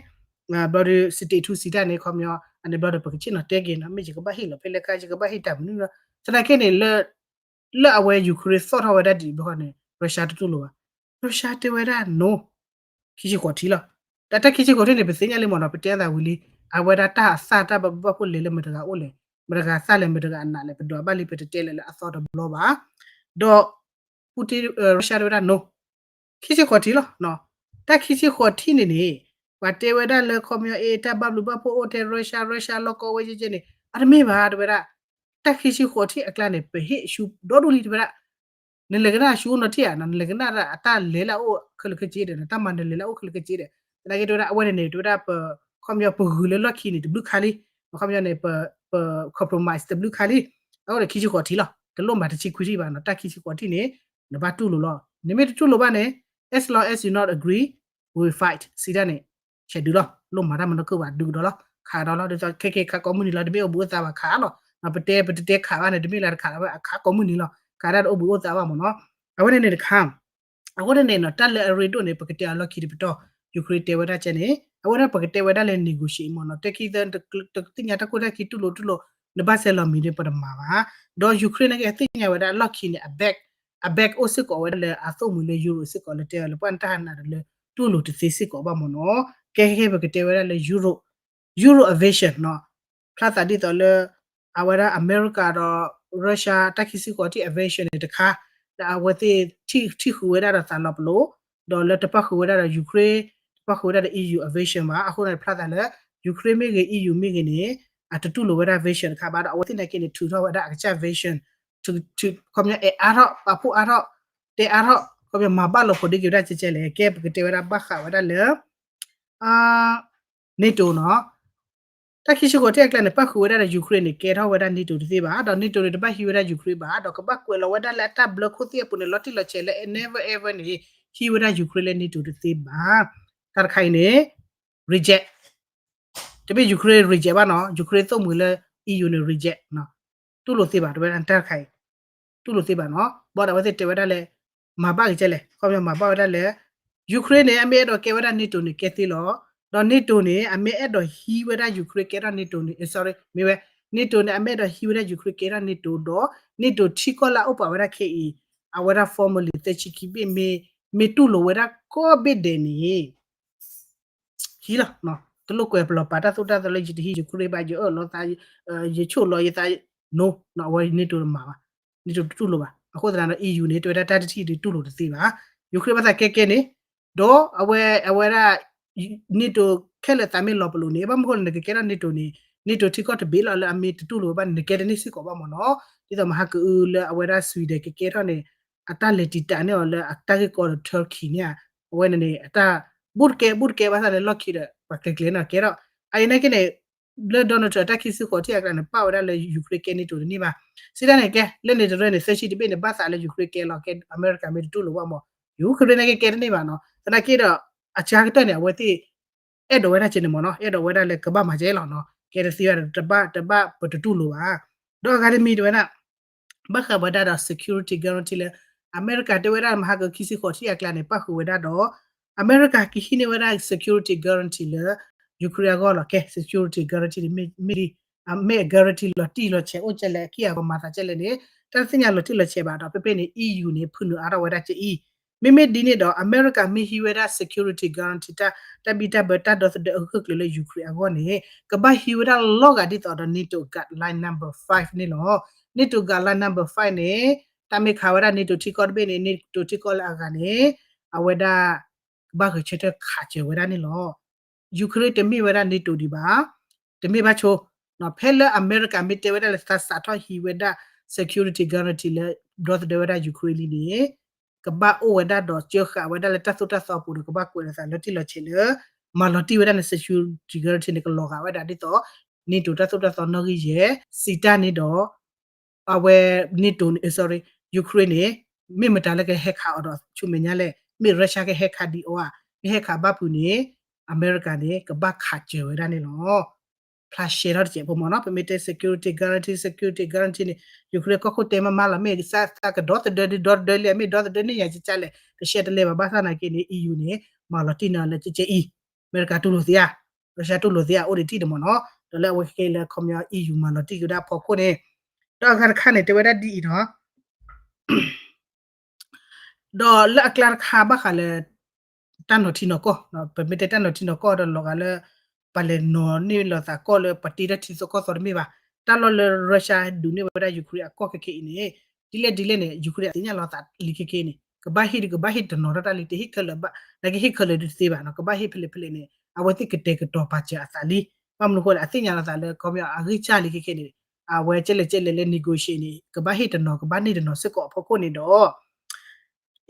ဘျီဒီး state two စံးတၢ်န့ၣ် ခီပညီ အန့ၣ်ဘျီဒီး ပကဆ့ၣ်နီၤတဲက့ၤနီၤ မ့ၢ်ယကဘၣ်ဟ့ၣ်လီၤဖဲလဲၣ်ခါ ယကဘၣ်ဟ့ၣ်တၢ်မနုၤလီၤ သနာ်က့န့ၣ် လၢအဝဲ Ukraine သီၣ်ထီၣ်ဝဲဒၣ်ဒံးဘျီဃီန့ၣ် Russia တတူၢ်လိာ်ဘၣ် Russia တဲဝဲဒၣ် no ခံဆံဃိးထံလီၤ တၢ်တၢ်ခံဆံဃိးထံန့ၣ် ပသ့ၣ်ညါလံမ့ၢ်နီၤ ပတဲအသးဝံၤလံ အဝဲဒၣ်တၢ်အသၣ်တၢ်ဘၣ်ဘၣ်ဖှိၣ်လဲၤလၢမတၤတဂၤအိၣ်လဲၣ် မတၤတဂၤသၣ်လဲၣ် မတၤတဂၤအနးလဲၣ် ပဒွးဘၣ်လံ ပတတဲလဲၣ်လၢအသီတဘျီဘၣ် ဒီး Putin Russia တဲဝဲဒၣ် no ခံဆံဃိးထံလီၤ တၢ်ခံဆံဃိးထံန့ၣ်န့ၣ် ပှၤတဲဝဲဒၣ်လၢခီပညီအ့ၣ် တၢ်ဘၣ်ဘျုးဘၣ်ဖှိၣ်အိၣ်ထဲ Russia Russia လီၢ်ကီဝဲကဲကဲန့ၣ် အတမ့ၢ်ဘၣ်တဲဝဲဒၣ် တၢ်ခံဆံဃိးထံအကျါန့ၣ် ပဟ့ၣ်ဆူဒီဒူၣ်လံတဲဝဲဒၣ် နလဲၤကနၣ်ဆူနီၤထံၣ်ဧါ နလဲၤကနၣ်အတၢ်လဲၤလၢအအိၣ်ခဲလၢာ်ခဲဆ့ဒီး နတၢ်မၤနၢၤလဲၤလၢအအိၣ်ခဲလၢာ်ခဲဆ့ဒီး သနာ်က့တဲဝဲဒၣ် အဝဲန့ၣ်န့ၣ် တဲဝဲဒၣ်ပ ခီပညီပဂုၤလၢလီၢ်ခံန့ၣ် တဘျုးခါလံ ခီပညီန့ၣ် ပ compromise တဘျုးခါလံ အဃိန့ၣ် ခံဆံဃိးထံလီၤ တလိၣ်မၤတဆံခွံထံဘၣ်နီၤ တၢ်ခံဆံဃိးထံန့ၣ် နဘၣ်တူၢ်လိာ်လီၤ နမ့ၢ်တတူၢ်လိာ်ဘၣ်န့ၣ် as long as you not agree we fight စံးတၢ်န့ၣ် ဆဲးဒုးလီၤ လိၣ်မၤတၢ်မနုၤကဘၣ်ဒုးကဒီးလီၤ ခးဒီးလီၤ ဒ်သိးခဲက့ၤခးကိးမုၢ်နံၤလီၤ တမ့ၢ်အိၣ်ဘှံးအိၣ်သါဘၣ်ခးလီၤ ပတဲပတတဲခးဘၣ်န့ၣ် တမ့ၢ်လၢတခးလီၤ အခးကိးမုၢ်နံၤလီၤ ခးတၢ်တအိၣ်ဘှံးအိၣ်သါဘၣ်မ့ၢ်နီၤ အဝဲန့ၣ်န့ၣ်တခါ အဃိန့ၣ်န့ၣ်နီၤ တၢ်လၢအရ့ဒိၣ်န့ၣ် ပကတဲအီၤလီၢ်ခံတပတီၢ် Ukraine တဲဝဲဒၣ်ကဲန့ၣ် အဝဲဒၣ်ပကတဲဝဲဒၣ်လၢ negotiate မ့ၢ်နီၤ တဲခံသၢ တသ့ၣ်ညါတၢ်ကိၢ်တၢ်ခံတူၢ်လိာ်တူၢ်လိာ် နဘၣ်စဲလီၤမံၤဒ်ပတမၤဘၣ်. ဒီး Ukraine နာ်က့အသ့ၣ်ညါဝဲဒၣ်လီၢ်ခံန့ၣ် အ back အ back အိၣ်စ့ၢ်ကီးဝဲဒၣ်လၢအသိၣ်မှံၤလၢ Europe စ့ၢ်ကီးလၢတဲအီၤလၢပှၤတၢ်ဟးနးဒီးလၢတူၢ်လိာ်တသ့စ့ၢ်ကီးဘၣ်မ့ၢ်နီၤ. ကဲကဲကဲပကတဲဝဲဒၣ်လၢ Euro Euro invasion နီၤ ဖျါသးဒ်သိးလၢ အဝဲဒၣ်အမဲရကၤဒီး Russia တၢ်ခံဆံဃိးထံၣ် invasion န့ၣ်တခါ ဒီးအဝဲသ့ၣ်ထံၣ်ဃုာ်ဝဲဒၣ်ဒီးသးလီၤပလိာ် ဒီးလၢတပၣ်ဃုာ်ဝဲဒၣ်ဒီး Ukraine တပၣ်ဃုာ်ဝဲဒၣ်ဒီး EU invasion ဘၣ်. အဃိန့ၣ်ဖျါသးလၢ Ukraine မ့ၢ်ဂ့ၤ EU မ့ၢ်ဂ့ၤန့ၣ် အတတူၢ်လိာ်ဝဲဒၣ် invasion တခါဘၣ် ဒီးအဝဲသ့ၣ်နာ်က့န့ၣ် ထုးထီၣ်ဝဲဒၣ်အကစၢ် invasion ခီပညီအဲၣ်အါထီၣ် ပာ်ဖှိၣ်အါထီၣ် တဲအါထီၣ် ခီပညီမၤဘၣ်လီၤဖိးဒ့က့ၤဝဲဒၣ်ကဲကဲလဲၣ် ကဲပကတဲဝဲဒၣ်ဘၣ်ဃးဝဲဒၣ်လၢ NATO နီၤ တၢ်ခံဆံဃိးထံၣ်အကျါန့ၣ် ပၣ်ဃုာ်ဝဲဒၣ်ဒီး Ukraine န့ၣ် ကဲထီၣ်ဝဲဒၣ် NATO တသ့ဘၣ် ဒီး NATO န့ၣ် တဘၣ်ဟံးဝဲဒၣ် Ukraine ဘၣ် ဒီးကဘၣ်ကွဲးလီၤဝဲဒၣ်လၢအတၢ်ဘျၢခိၣ်သ့ၣ်အပူၤန့ၣ် လီၤတံၢ်လီၤဆဲးလၢ never ever န့ၣ် ဟံးဝဲဒၣ် Ukraine လၢ NATO တသ့ဘၣ်. တၢ်တခါအံၤန့ၣ် reject တမ့ၢ် Ukraine reject ဘၣ်နီၤ Ukraine သိၣ်မှံၤလၢ EU န့ၣ် reject တူၢ်လိာ်သ့ဘၣ် တဝဲဒၣ်တၢ်တခါအံၤ တူၢ်လိာ်သ့ဘၣ်နီၤ ဘၣ်ဒီးအဝဲသ့ၣ်တဲဝဲဒၣ်လၢ မၤဘၣ်က့ၤကဲလဲၣ် ခီပညီမၤဘၣ်ဝဲဒၣ်လၢ Ukraine န့ၣ် အမ့ၢ်အဲၣ်ဒိးကဲဝဲဒၣ် NATO န့ၣ် ကဲသ့လီၤ ဒီး NATO န့ၣ် အမ့ၢ်အဲၣ်ဒိးဟံးဝဲဒၣ် Ukraine ကဲထီၣ် NATO န့ၣ် sorry မ့ၢ်ဝဲ NATO န့ၣ် အမ့ၢ်အဲၣ်ဒိးဟံးဝဲဒၣ် Ukraine ကဲထီၣ် NATO ဒီး NATO ထံကီၢ်လၢအအိၣ်ပာ်ဝဲဒၣ်ခဲအံၤ အဝဲဒၣ် formerly သၢဆံခံဘ့ၣ် မ့ၢ်တူၢ်လိာ်ဝဲဒၣ်ကိးဘ့ၣ်ဒဲးန့ၣ် ဟံးလီၤ တလိၣ်ကွဲးပလီၢ်ပာ်တၢ်သိၣ်တၢ်သီလၢယတဟံး Ukraine ဘၣ် ယအၢၣ်လီၤသး ယဆိၣ်လီၤယသး no အဝဲ NATO တမၤဘၣ် NATO တတူၢ်လိာ်ဘၣ် အဃိသတးဒီး EU န့ၣ် တဲဝဲဒၣ်တၢ်တထံၣ်ဒုးတူၢ်လိာ်တသ့ဘၣ် Ukraine ဘၣ်သးကဲကဲန့ၣ် ဒီးအဝဲ အဝဲဒၣ် NATO ခဲလၢာ်သးမ့ၢ်လီၤပလိာ်န့ၣ် ဘၣ်မနုၤဃိလဲၣ် နကကဲထီၣ် NATO န့ၣ် NATO ထံကီၢ်တဘ့ၣ်လီၤလၢအမ့ၢ်တတူၢ်လိာ်ဝဲဘၣ်န့ၣ် နကဲတန့ၢ်စ့ၢ်ကီးဘၣ်မ့ၢ်နီၤ ဒ်သိးမဟါကအုလၢအဝဲဒၣ် Sweden ကကဲထီၣ်န့ၣ် အတၢ်လဲၤတံာ်တာ်န့ၢ်အီၤလၢအတၢ်ဂ့ၢ်ကီဒီး Turkey န့ၣ် အဝဲန့ၣ်န့ၣ် အတၢ် ဘူးတကဲ ဘူးတကဲဘၣ်ဆၣ်န့ၣ် လီၢ်ခံဒီး ပှၤကျဲၤကျဲၤန့ၣ်ကဲထီၣ် အအံၤနာ်က့န့ၣ် လၢ Donald Trump တၢ်ခံဆံဃိးထံၣ်အကျါန့ၣ် ပာ်ဝဲဒၣ်လၢ Ukraine ကဲ NATO တန့ၢ်ဘၣ် စံးတၢ်န့ၣ်ကဲ လၢန့ၣ်တရၢန့ၣ် သၢဆံတဘ့ၣ်န့ၣ် ဘၣ်သးလၢ Ukraine ကဲလီၤ ကဲ အမဲရကၤမ့ၢ်တတူၢ်လိာ်ဘၣ်မ့ၢ် Ukraine နာ်က့ကဲတန့ၢ်ဘၣ်နီၤ သနာ်က့ဒီး အစှၤကတၢၢ်န့ၣ် အဝဲသ့ၣ် အဲၣ်ဒိးဝဲဒၣ်ကဲန့ၣ်မ့ၢ်နီၤ အဲၣ်ဒိးဝဲဒၣ်လၢကဘၣ်မၤကဲလီၤနီၤ ကဲတသ့ဘၣ်ဒီး တဘၣ် တဘၣ်ပတတူၢ်လိာ်ဘၣ် ဒီးအဂၤတမံၤတဲဝဲဒၣ် ဘၣ်ဃးဝဲဒၣ်ဒီး security guarantee လၢ အမဲရကၤတဲဝဲဒၣ်မဟါကခံဆံဃိးထံၣ်အကျါန့ၣ် ပၣ်ဃုာ်ဝဲဒၣ်ဒီး အမဲရကၤကဟံးန့ၢ်ဝဲဒၣ် security guarantee လၢ Ukraine အဂီၢ်လီၤ ကဲ security guarantee န့ၣ် မ့ၢ်ဒ် မ့ၢ်အ guarantee လီၤတံၢ်လီၤဆဲးအိၣ်ကဲလဲၣ် အခံအဂီၢ်မၤသးကဲလဲၣ်န့ၣ် တၢ်တသ့ၣ်ညါလီၤတံၢ်လီၤဆဲးဘၣ်ဒီး ဖဲဖဲန့ၣ် EU န့ၣ် ဖုနုာ်အါထီၣ်ဝဲဒၣ်ကဲအံၤ မ့မ့ၢ်ဒ်န့ၣ်ဒီး အမဲရကၤမ့ၢ်ဟံးဝဲဒၣ် security guarantee တၢ် တၢ်ဘံၣ်တၢ်ဘၢတၢ်ဒီသဒၢအဂၢၢ်ကျၢၤလၢ Ukraine အဂီၢ်န့ၣ် ကဘၣ်ဟံးဝဲဒၣ်လီၤဂာ်ဒ်သိးဒီး NATO guideline number five န့ၣ်လီၤ NATO guideline number five န့ၣ် တၢ်မ့ၢ်ခးဝဲဒၣ် NATO ထံကီၢ်တဘ့ၣ်န့ၣ် NATO ထံကီၢ်လၢအဂၤန့ၣ် အဝဲဒၣ် ကဘၣ်ဂဲၤဆၢထၢၣ်ခးစၢၤဝဲဒၣ်န့ၣ်လီၤ Ukraine တမ့ၢ်ဝဲဒၣ် NATO ဒံးဘၣ် တမ့ၢ်ဘၣ်ဆိ ဖဲလၢအမဲရကၤမ့ၢ်တဲဝဲဒၣ်လၢသးစးထီၣ်ဟံးဝဲဒၣ် security guarantee လၢ ဒီသဒၢဝဲဒၣ် Ukraine လံန့ၣ် ကဘၣ်အိၣ်ဝဲဒၣ်ဒီးကၢဃာ်ဝဲဒၣ်လၢတၢ်သိၣ်တၢ်သီအပူၤဒီး ကဘၣ်ကွဲးလီၤသးလီၤတံၢ်လီၤဆဲးလၢ မၤလီၤတံၢ်ဝဲဒၣ်န့ၣ် security guarantee န့ၣ် ကလီၤဂာ်ဝဲဒၣ်ဒ်သိး NATO တၢ်သိၣ်တၢ်သီနီၣ်ဂံၢ်ယဲၢ် စံးတၢ်န့ၣ်ဒီး အဝဲ NATO န့ၣ် sorry Ukraine န့ၣ် မ့ၢ်မတၤလၢကဟဲခးအီၤဒီးဆူမဲာ်ညါလဲၣ် မ့ၢ် Russia ကဟဲခးဒံးအီၤဧါ မ့ၢ်ဟဲခးဘၣ်ဖုးန့ၣ် အမဲရကၤန့ၣ် ကဘၣ်ခးစၢၤဝဲဒၣ်န့ၣ်လီၤ ဖျါရှဲထီၣ်တစဲးဖိမ့ၢ်နီၤ ပမ့ၢ်တဲ security guarantee security guarantee န့ၣ် Ukraine ကီၢ်ခိၣ်တဲမးမးလီၤ မ့ၢ်သးကဒီသဒၢဒုးဒီသဒၢလံ မ့ၢ်ဒီသဒၢန့ၢ်ယၤကကလဲၣ် ကရှဲတလဲၤဘၣ်ဘၣ်ဆၣ်နာ်က့န့ၣ် EU န့ၣ် မၤလီၤတံၢ်န့ၢ်လၢကကဲအံၤ အမဲရကၤတူၢ်လိာ်သ့ဧါ Russia တူၢ်လိာ်သ့ဧါ အိၣ်ဒံးတံၢ်န့ၣ်မ့ၢ်နီၤ ဒီးလၢအဝဲခဲလၢာ်ခီပညီ EU မၤလီၤတံၢ်က့ၤဝဲဒၣ်အဖီခိၣ်န့ၣ် ဒီးအဂၤတခါန့ၣ် တဲဝဲဒၣ်ဒ်အံၤနီၤ ဒီးလၢအကျါတခါဘၣ်ဃးလၢ တၢ်နီၤထံနီၤကီၢ် ပမ့ၢ်တဲတၢ်နီၤထံနီၤကီၢ်ဒီးလီၤဂာ်လၢ ပှၤလဲၤနီၤန့ၢ်လိာ်သးကီၢ်လၢပှၤတ့တၢ်ထံသကိးသီတမ့ၢ်ဘၣ် တၢ်လီၢ်လၢ Russia ဒုးန့ၢ်ဝဲဒၣ် Ukraine အကီၢ်ခဲခဲအံၤန့ၣ် ဒ်လဲၣ်ဒ်လဲၣ်န့ၣ် Ukraine အသ့ၣ်ညါလီၤသးလံခဲခဲအံၤန့ၣ် ကဘၣ်ဟ့ၣ်ဒီးကဘၣ်ဟ့ၣ်တနီၤထီၣ်တၢ်လံ တဟ့ၣ်ခဲလၢာ်ဘၣ် နာ်က့ဟ့ၣ်ခဲလၢာ်ဒုးတသ့ဘၣ်နီၤ ကဘၣ်ဟ့ၣ်ဖဲလဲၣ်ဖဲလဲၣ်န့ၣ် အဝဲသ့ၣ်ကတဲာ်ကတီၤပာ်စၢၤအသးလံ ဘၣ်မနုၤဃိလဲၣ် အသ့ၣ်ညါလီၤသးလၢခီပညီအဂံၢ်စၢ်လံခဲခဲန့ၣ် အဝဲကဲလဲၣ်ကဲလဲၣ်လၢ negotiate န့ၣ် ကဘၣ်ဟ့ၣ်တနီၤ ကဘၣ်န့ၢ်တနီၤစ့ၢ်ကီးအဖီခိၣ်န့ၣ်ဒီး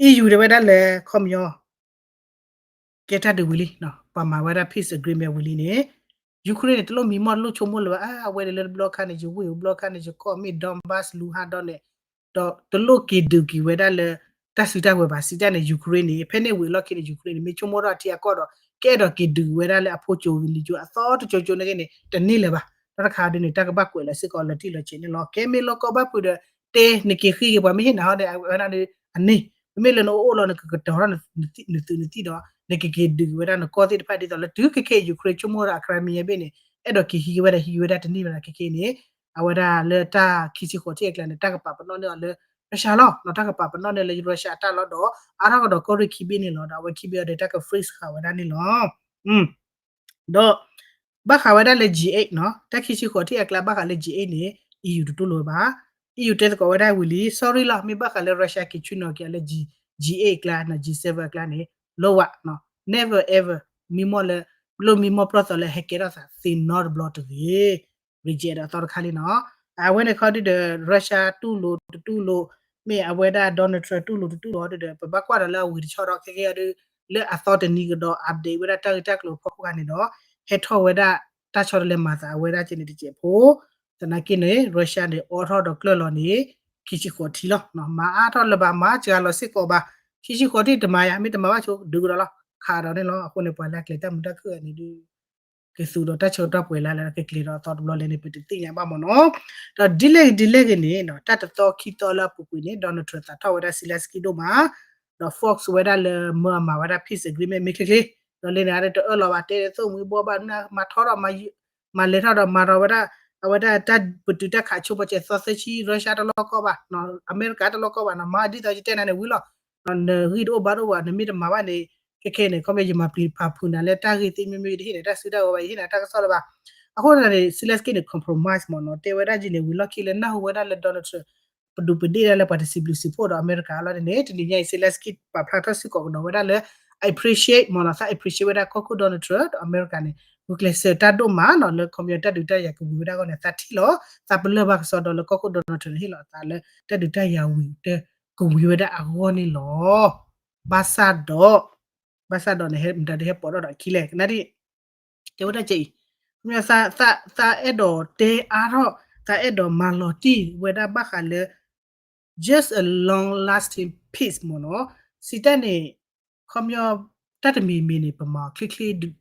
EU တဲဝဲဒၣ်လၢခီပညီ ကဲတၢ်ဒုးဝံၤလံ ပှၤမၤဝဲဒၣ် peace agreement ဝံၤလံန့ၣ် Ukraine န့ၣ် တလိၣ်မံမီၢ်တလိၣ်ဆိကမိၣ်လၢၤဘၣ် အဝဲန့ၣ်လၢတဘျီခါန့ၣ် ယဝ့ၢ်တဘျီခါန့ၣ် ယကီၢ်မ့ၢ် Donbas လူဟါဒီးန့ၣ် ဒီးတလိၣ်က့ၤဒုးက့ၤဝဲဒၣ်လၢ တၢ်စုတၢ်ဝဲၤဘၣ် စံးတၢ်န့ၣ် Ukraine န့ၣ် ဖဲန့ၣ်ဝံၤအလီၢ်ခံန့ၣ် Ukraine န့ၣ် မ့ၢ်ဆိကမိၣ်ထီၣ်အထံအကီၢ်ဒီး ကအဲၣ်ဒိးက့ၤဒုးဝဲဒၣ်လၢအဖိကၠိလံၤကၠိ အသီတကၠိကၠိန့ၣ်ဂ့ၤန့ၣ် တန့ၢ်လၢၤဘၣ် တၢ်တခါဒုးန့ၣ် တၢ်ကဘၣ်ကွဲးလီၤစ့ၢ်ကီးလီၤတံၢ်လီၤဆဲးန့ၣ်လီၤ ကဲမ့ၢ်လီၢ်ကီဘၣ်ဖုးဒီး တဲနက့ၤဃ့က့ၤပှၤမ့ၢ်ဟ့ၣ်နၤဟီဒီး အဝဲဒၣ်န့ၣ် အန့ၣ် ပမ့ၢ်လၢနအိၣ်အိၣ်လီၤ နကကတီၤထီၣ်နသုးနသံၣ်ဒီး နကက့ၤဒုးက့ၤဝဲဒၣ်နကီၢ်သ့ၣ်တဖၣ် ဒ်သိးလၢတုၤခဲခဲအံၤ Ukraine ဆိကမိၣ်ဝဲဒၣ်အ Crimea ဘ့ၣ်န့ၣ် အဲၣ်ဒိးက့ၤဟံးက့ၤဝဲဒၣ် ဟံးက့ၤဝဲဒၣ်တန့ၢ်ဘၣ်ဒီး ခဲခဲအံၤန့ၣ် အဝဲဒၣ်လၢတၢ်ခံဆံဃိးထံၣ်အကျါန့ၣ် တၢ်ကပာ်ပနီၣ်န့ၢ်အီၤလၢ Russia လီၤ. တၢ်ကပာ်ပနီၣ်န့ၢ်လၢ Russia အတၢ်လီၢ်ဒီး အါထီၣ်ကဒီးကီၢ်ရ့ၣ်ခံဘ့ၣ်န့ၣ်လီၤ. ဒီးအဝဲခံဘ့ၣ်အံၤဒီး တၢ်က freeze ဃာ်ဝဲဒၣ်န့ၣ်လီၤ. ဒီး ဘၣ်ဃးဝဲဒၣ်လၢ G eight နီၤ, တၢ်ခံဆံဃိးထံၣ်အကျါ ဘၣ်ဃးလၢ G eight န့ၣ် EU တတူၢ်လိာ်ဝဲဘၣ်. EU တဲသကိးဝဲဒၣ်ဝံၤလံ sorry လီၤ, မ့ၢ်ဘၣ်ဃးလၢ Russia က့ၤဆူနီၤက့ၤအီၤလၢ G, G eight အကျါနီၤ, G seven အကျါန့ၣ် လိၣ်ဝဲနီၤ, never ever မံမီၢ်လၢ လိၣ်မံမီၢ်ပျီၢ်သီလၢဟဲကဲထီၣ်သးသ့နီတဘျီတဂ့ၤ. reject ဒီးအသီတခါလံနီၤ. အဝဲန့ၣ်ခီဒုဒီး Russia တူၢ်လိာ်တတူၢ်လိာ်, မ့ၢ်အဝဲဒၣ် Donald Trump တူၢ်လိာ်တတူၢ်လိာ်ဒီး ပဘၣ်ကွၢ်ဒီးလၢအဝံၤတဆီဒီး ခဲကဲအီၤဒု လၢအသီတနံၤကဒီး update ဝဲဒၣ်တၢ်ဂ့ၢ်တၢ်ကျိၤဖီခိၣ်ခါန့ၣ်ဒီး ဟဲထီၣ်ဝဲဒၣ်တၢ်ဆီတလဲမၤသးအဝဲဒၣ်ကဲန့ၣ်တစဲးဖိ, သနာ်က့န့ၣ် Russia န့ၣ် အိးထီၣ်ဒီးကျၢၢ်လီၤန့ၣ် ခံဆံဃိးထံၣ်လီၤ. မၤအါထီၣ်လၢၤဘၣ် မၤစှၤလီၤစ့ၢ်ကီးဘၣ်. ခံဆံဃိးထံၣ်တမၤယၤ မ့ၢ်တမၤဘၣ်ဆိ ဒုးကဒီးလီၤ ခးဒီးန့ၣ်လီၤ. အဃိန့ၣ် ပှၤလၢအကျဲၤတၢ်မုာ်တၢ်ခုၣ်န့ၣ်ဒု ကသူဒီးတၢ်ဆၢကတီၢ်ပှဲၤလၢ်လၢ် ကကျဲၤဒီးအသီတဘျီလဲၣ်န့ၣ် ပတသ့ၣ်ညါဘၣ်မ့ၢ်နီၤ. ဒီးဒ်လဲၣ်ဂ့ၤဒ်လဲၣ်ဂ့ၤန့ၣ် တၢ်တသီခံသီလၢအပူၤကွံာ်န့ၣ် Donald Trump သးထီၣ်ဝဲဒၣ် Zelensky ဒိၣ်မး ဒီး Fox ဝဲဒၣ်လၢမၢအမၤဝဲဒၣ် peace agreement မ့ၢ်ချ့ချ့, ဒီးလၢန့ၣ် အတအၢၣ်လီၤဘၣ် တဲသိၣ်မှံဘှီဘၣ် မၤထီၣ်ဒီး မၤလဲၤထီၣ်ဒီးမၤထီၣ်ဝဲဒၣ် အဝဲဒၣ်တၢ်ပတုာ်တၢ်ခးဆိပာ်စဲးသီသၢဆံ Russia တလီၢ်ကီၢ်ဘၣ်, အမဲရကၤတလီၢ်ကီၢ်ဘၣ်နီၤ, မၤဒ်သိးယတဲနၤန့ၣ်ဝံၤလီၤ. နဂံၢ်တအိၣ်ဘါတအိၣ်ဘၣ် နမ့ၢ်တမၤဘၣ်န့ၣ် ခဲခဲန့ၣ် ခီပညီယမၤပျံၤဖးဖုးနၤလၢတၢ်ဂ့ၢ်သ့ၣ်မ့မ့ၢ် ယတဟ့ၣ်နၤတၢ်ကစီၣ်လၢၤဘၣ်, ယဟ့ၣ်နၤတၢ်ကစီၣ်လၢၤဘၣ်. အဃိသတးန့ၣ် Zelensky န့ၣ် compromise မ့ၢ်နီၤ, တဲဝဲဒၣ်ယန့ၣ် ဝံၤလီၢ်ခံလၢနၢ်ဟူဝဲဒၣ်လၢ Donald Trump ပဒုးပဒ့ၣ်ဒၣ်လၢပှၤတစံးဘျုးစံးဖှိၣ်ဒီးအမဲရကၤအလီၢ်န့ၣ် တနံၤညါအံၤ Zelensky ပာ်ဖျါထီၣ်စ့ၢ်ကီးကဒီးဝဲဒၣ်လၢ appreciate မ့ၢ်နီၤ, သး appreciate ဝဲဒၣ်ကီၢ်ခိၣ် Donald Trump ဒီးအမဲရကၤန့ၣ် ဂုာ်ကျဲးစၢးတၢ်ဒိၣ်မးနီၤ, လၢခီပညီတၢ်ဒုးတၢ်ယၤကဝံၤဝဲဒၣ်အဂီၢ်န့ၣ် သးထံၣ်လီၤ. သးပလၢၢ်ဘၣ်ကစီဒီးလၢကီၢ်ခိၣ် Donald Trump န့ၣ် ဟ့ၣ်လီၤအသးလၢတၢ်ဒုးတၢ်ယၤဝံၤတၢ် ကဝံၤဝဲဒၣ်အဂီၢ်န့ၣ်လီၤ. ဘၣ်ဆၣ်ဒီး ဘၣ်ဆၣ်ဒီးန့ၣ် မတၤဒုးဟဲပိာ်ထီၣ်ဒီးအခံလဲၣ် ကနၣ်ဒံး တဲဝဲဒၣ်ကဲအံၤ, ခီပညီ သးအဲၣ်ဒိးတဲအါထီၣ် သးအဲၣ်ဒိးမၤလီၤတံၢ်ဝဲဒၣ်ဘၣ်ဃးလၢ just a long lasting peace မ့ၢ်နီၤ, စံးတၢ်န့ၣ် ခီပညီ တၢ်တမံၤမံၤန့ၣ် ပမၤအီၤချ့ချ့ဒုး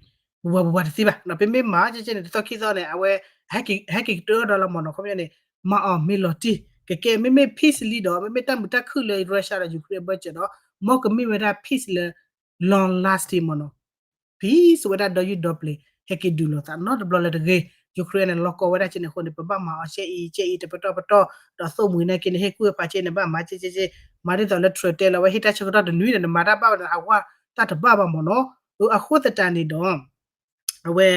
ပဝဲပဝဲတသ့ဘၣ်, ပမ့ၢ်မၤကဲကဲန့ၣ် တသီခံသီန့ၣ် အဝဲ ဟဲက့ၤကတၢၢ်ဒီးလီၤမ့ၢ်နီၤ, ခီပညီန့ၣ် မၤအီၤမ့ၢ်လီၤတံၢ် ကကဲမ့မ့ၢ် peace လံဒီး မ့မ့ၢ်တၢ်မုာ်တၢ်ခုၣ်လၢ Russia ဒီး Ukraine အဘၢၣ်စၢၤဒီး မ်ကမ့ၢ်ဝဲဒၣ် peace လၢ long lasting မ့ၢ်နီၤ peace ဝဲဒၣ်ဒီယုၢ်ဒီပျ့ၤ ဟဲက့ၤဒုးလိာ်သးနီတဘျီလၢၤတဂ့ၤ, Ukraine န့ၣ် လီၤကီဝဲဒၣ်ကဲန့ၣ်အဃိန့ၣ် ပဘၣ်မၤအီၤကဲအံၤ ကဲအံၤ တပတီၢ်ပတီၢ်, ဒီးသိၣ်မှံၤနာ်က့န့ၣ် ဟ့ၣ်ကူၣ်ဟ့ၣ်ဖးကဲန့ၣ် ဘၣ်မၤကဲကဲကဲ, မၤဒ်သိးလၢ Trump တဲလီၤဝဲ ဟ့ၣ်တၢ်ဆၢကတီၢ်တနွံန့ၣ် နမၤတၢ်ဘၣ်ဝဲန့ၣ် အဝဲတၢ်တဘၣ်ဘၣ်မ့ၢ်နီၤ, အဃိသတးန့ၣ်ဒီး အဝဲ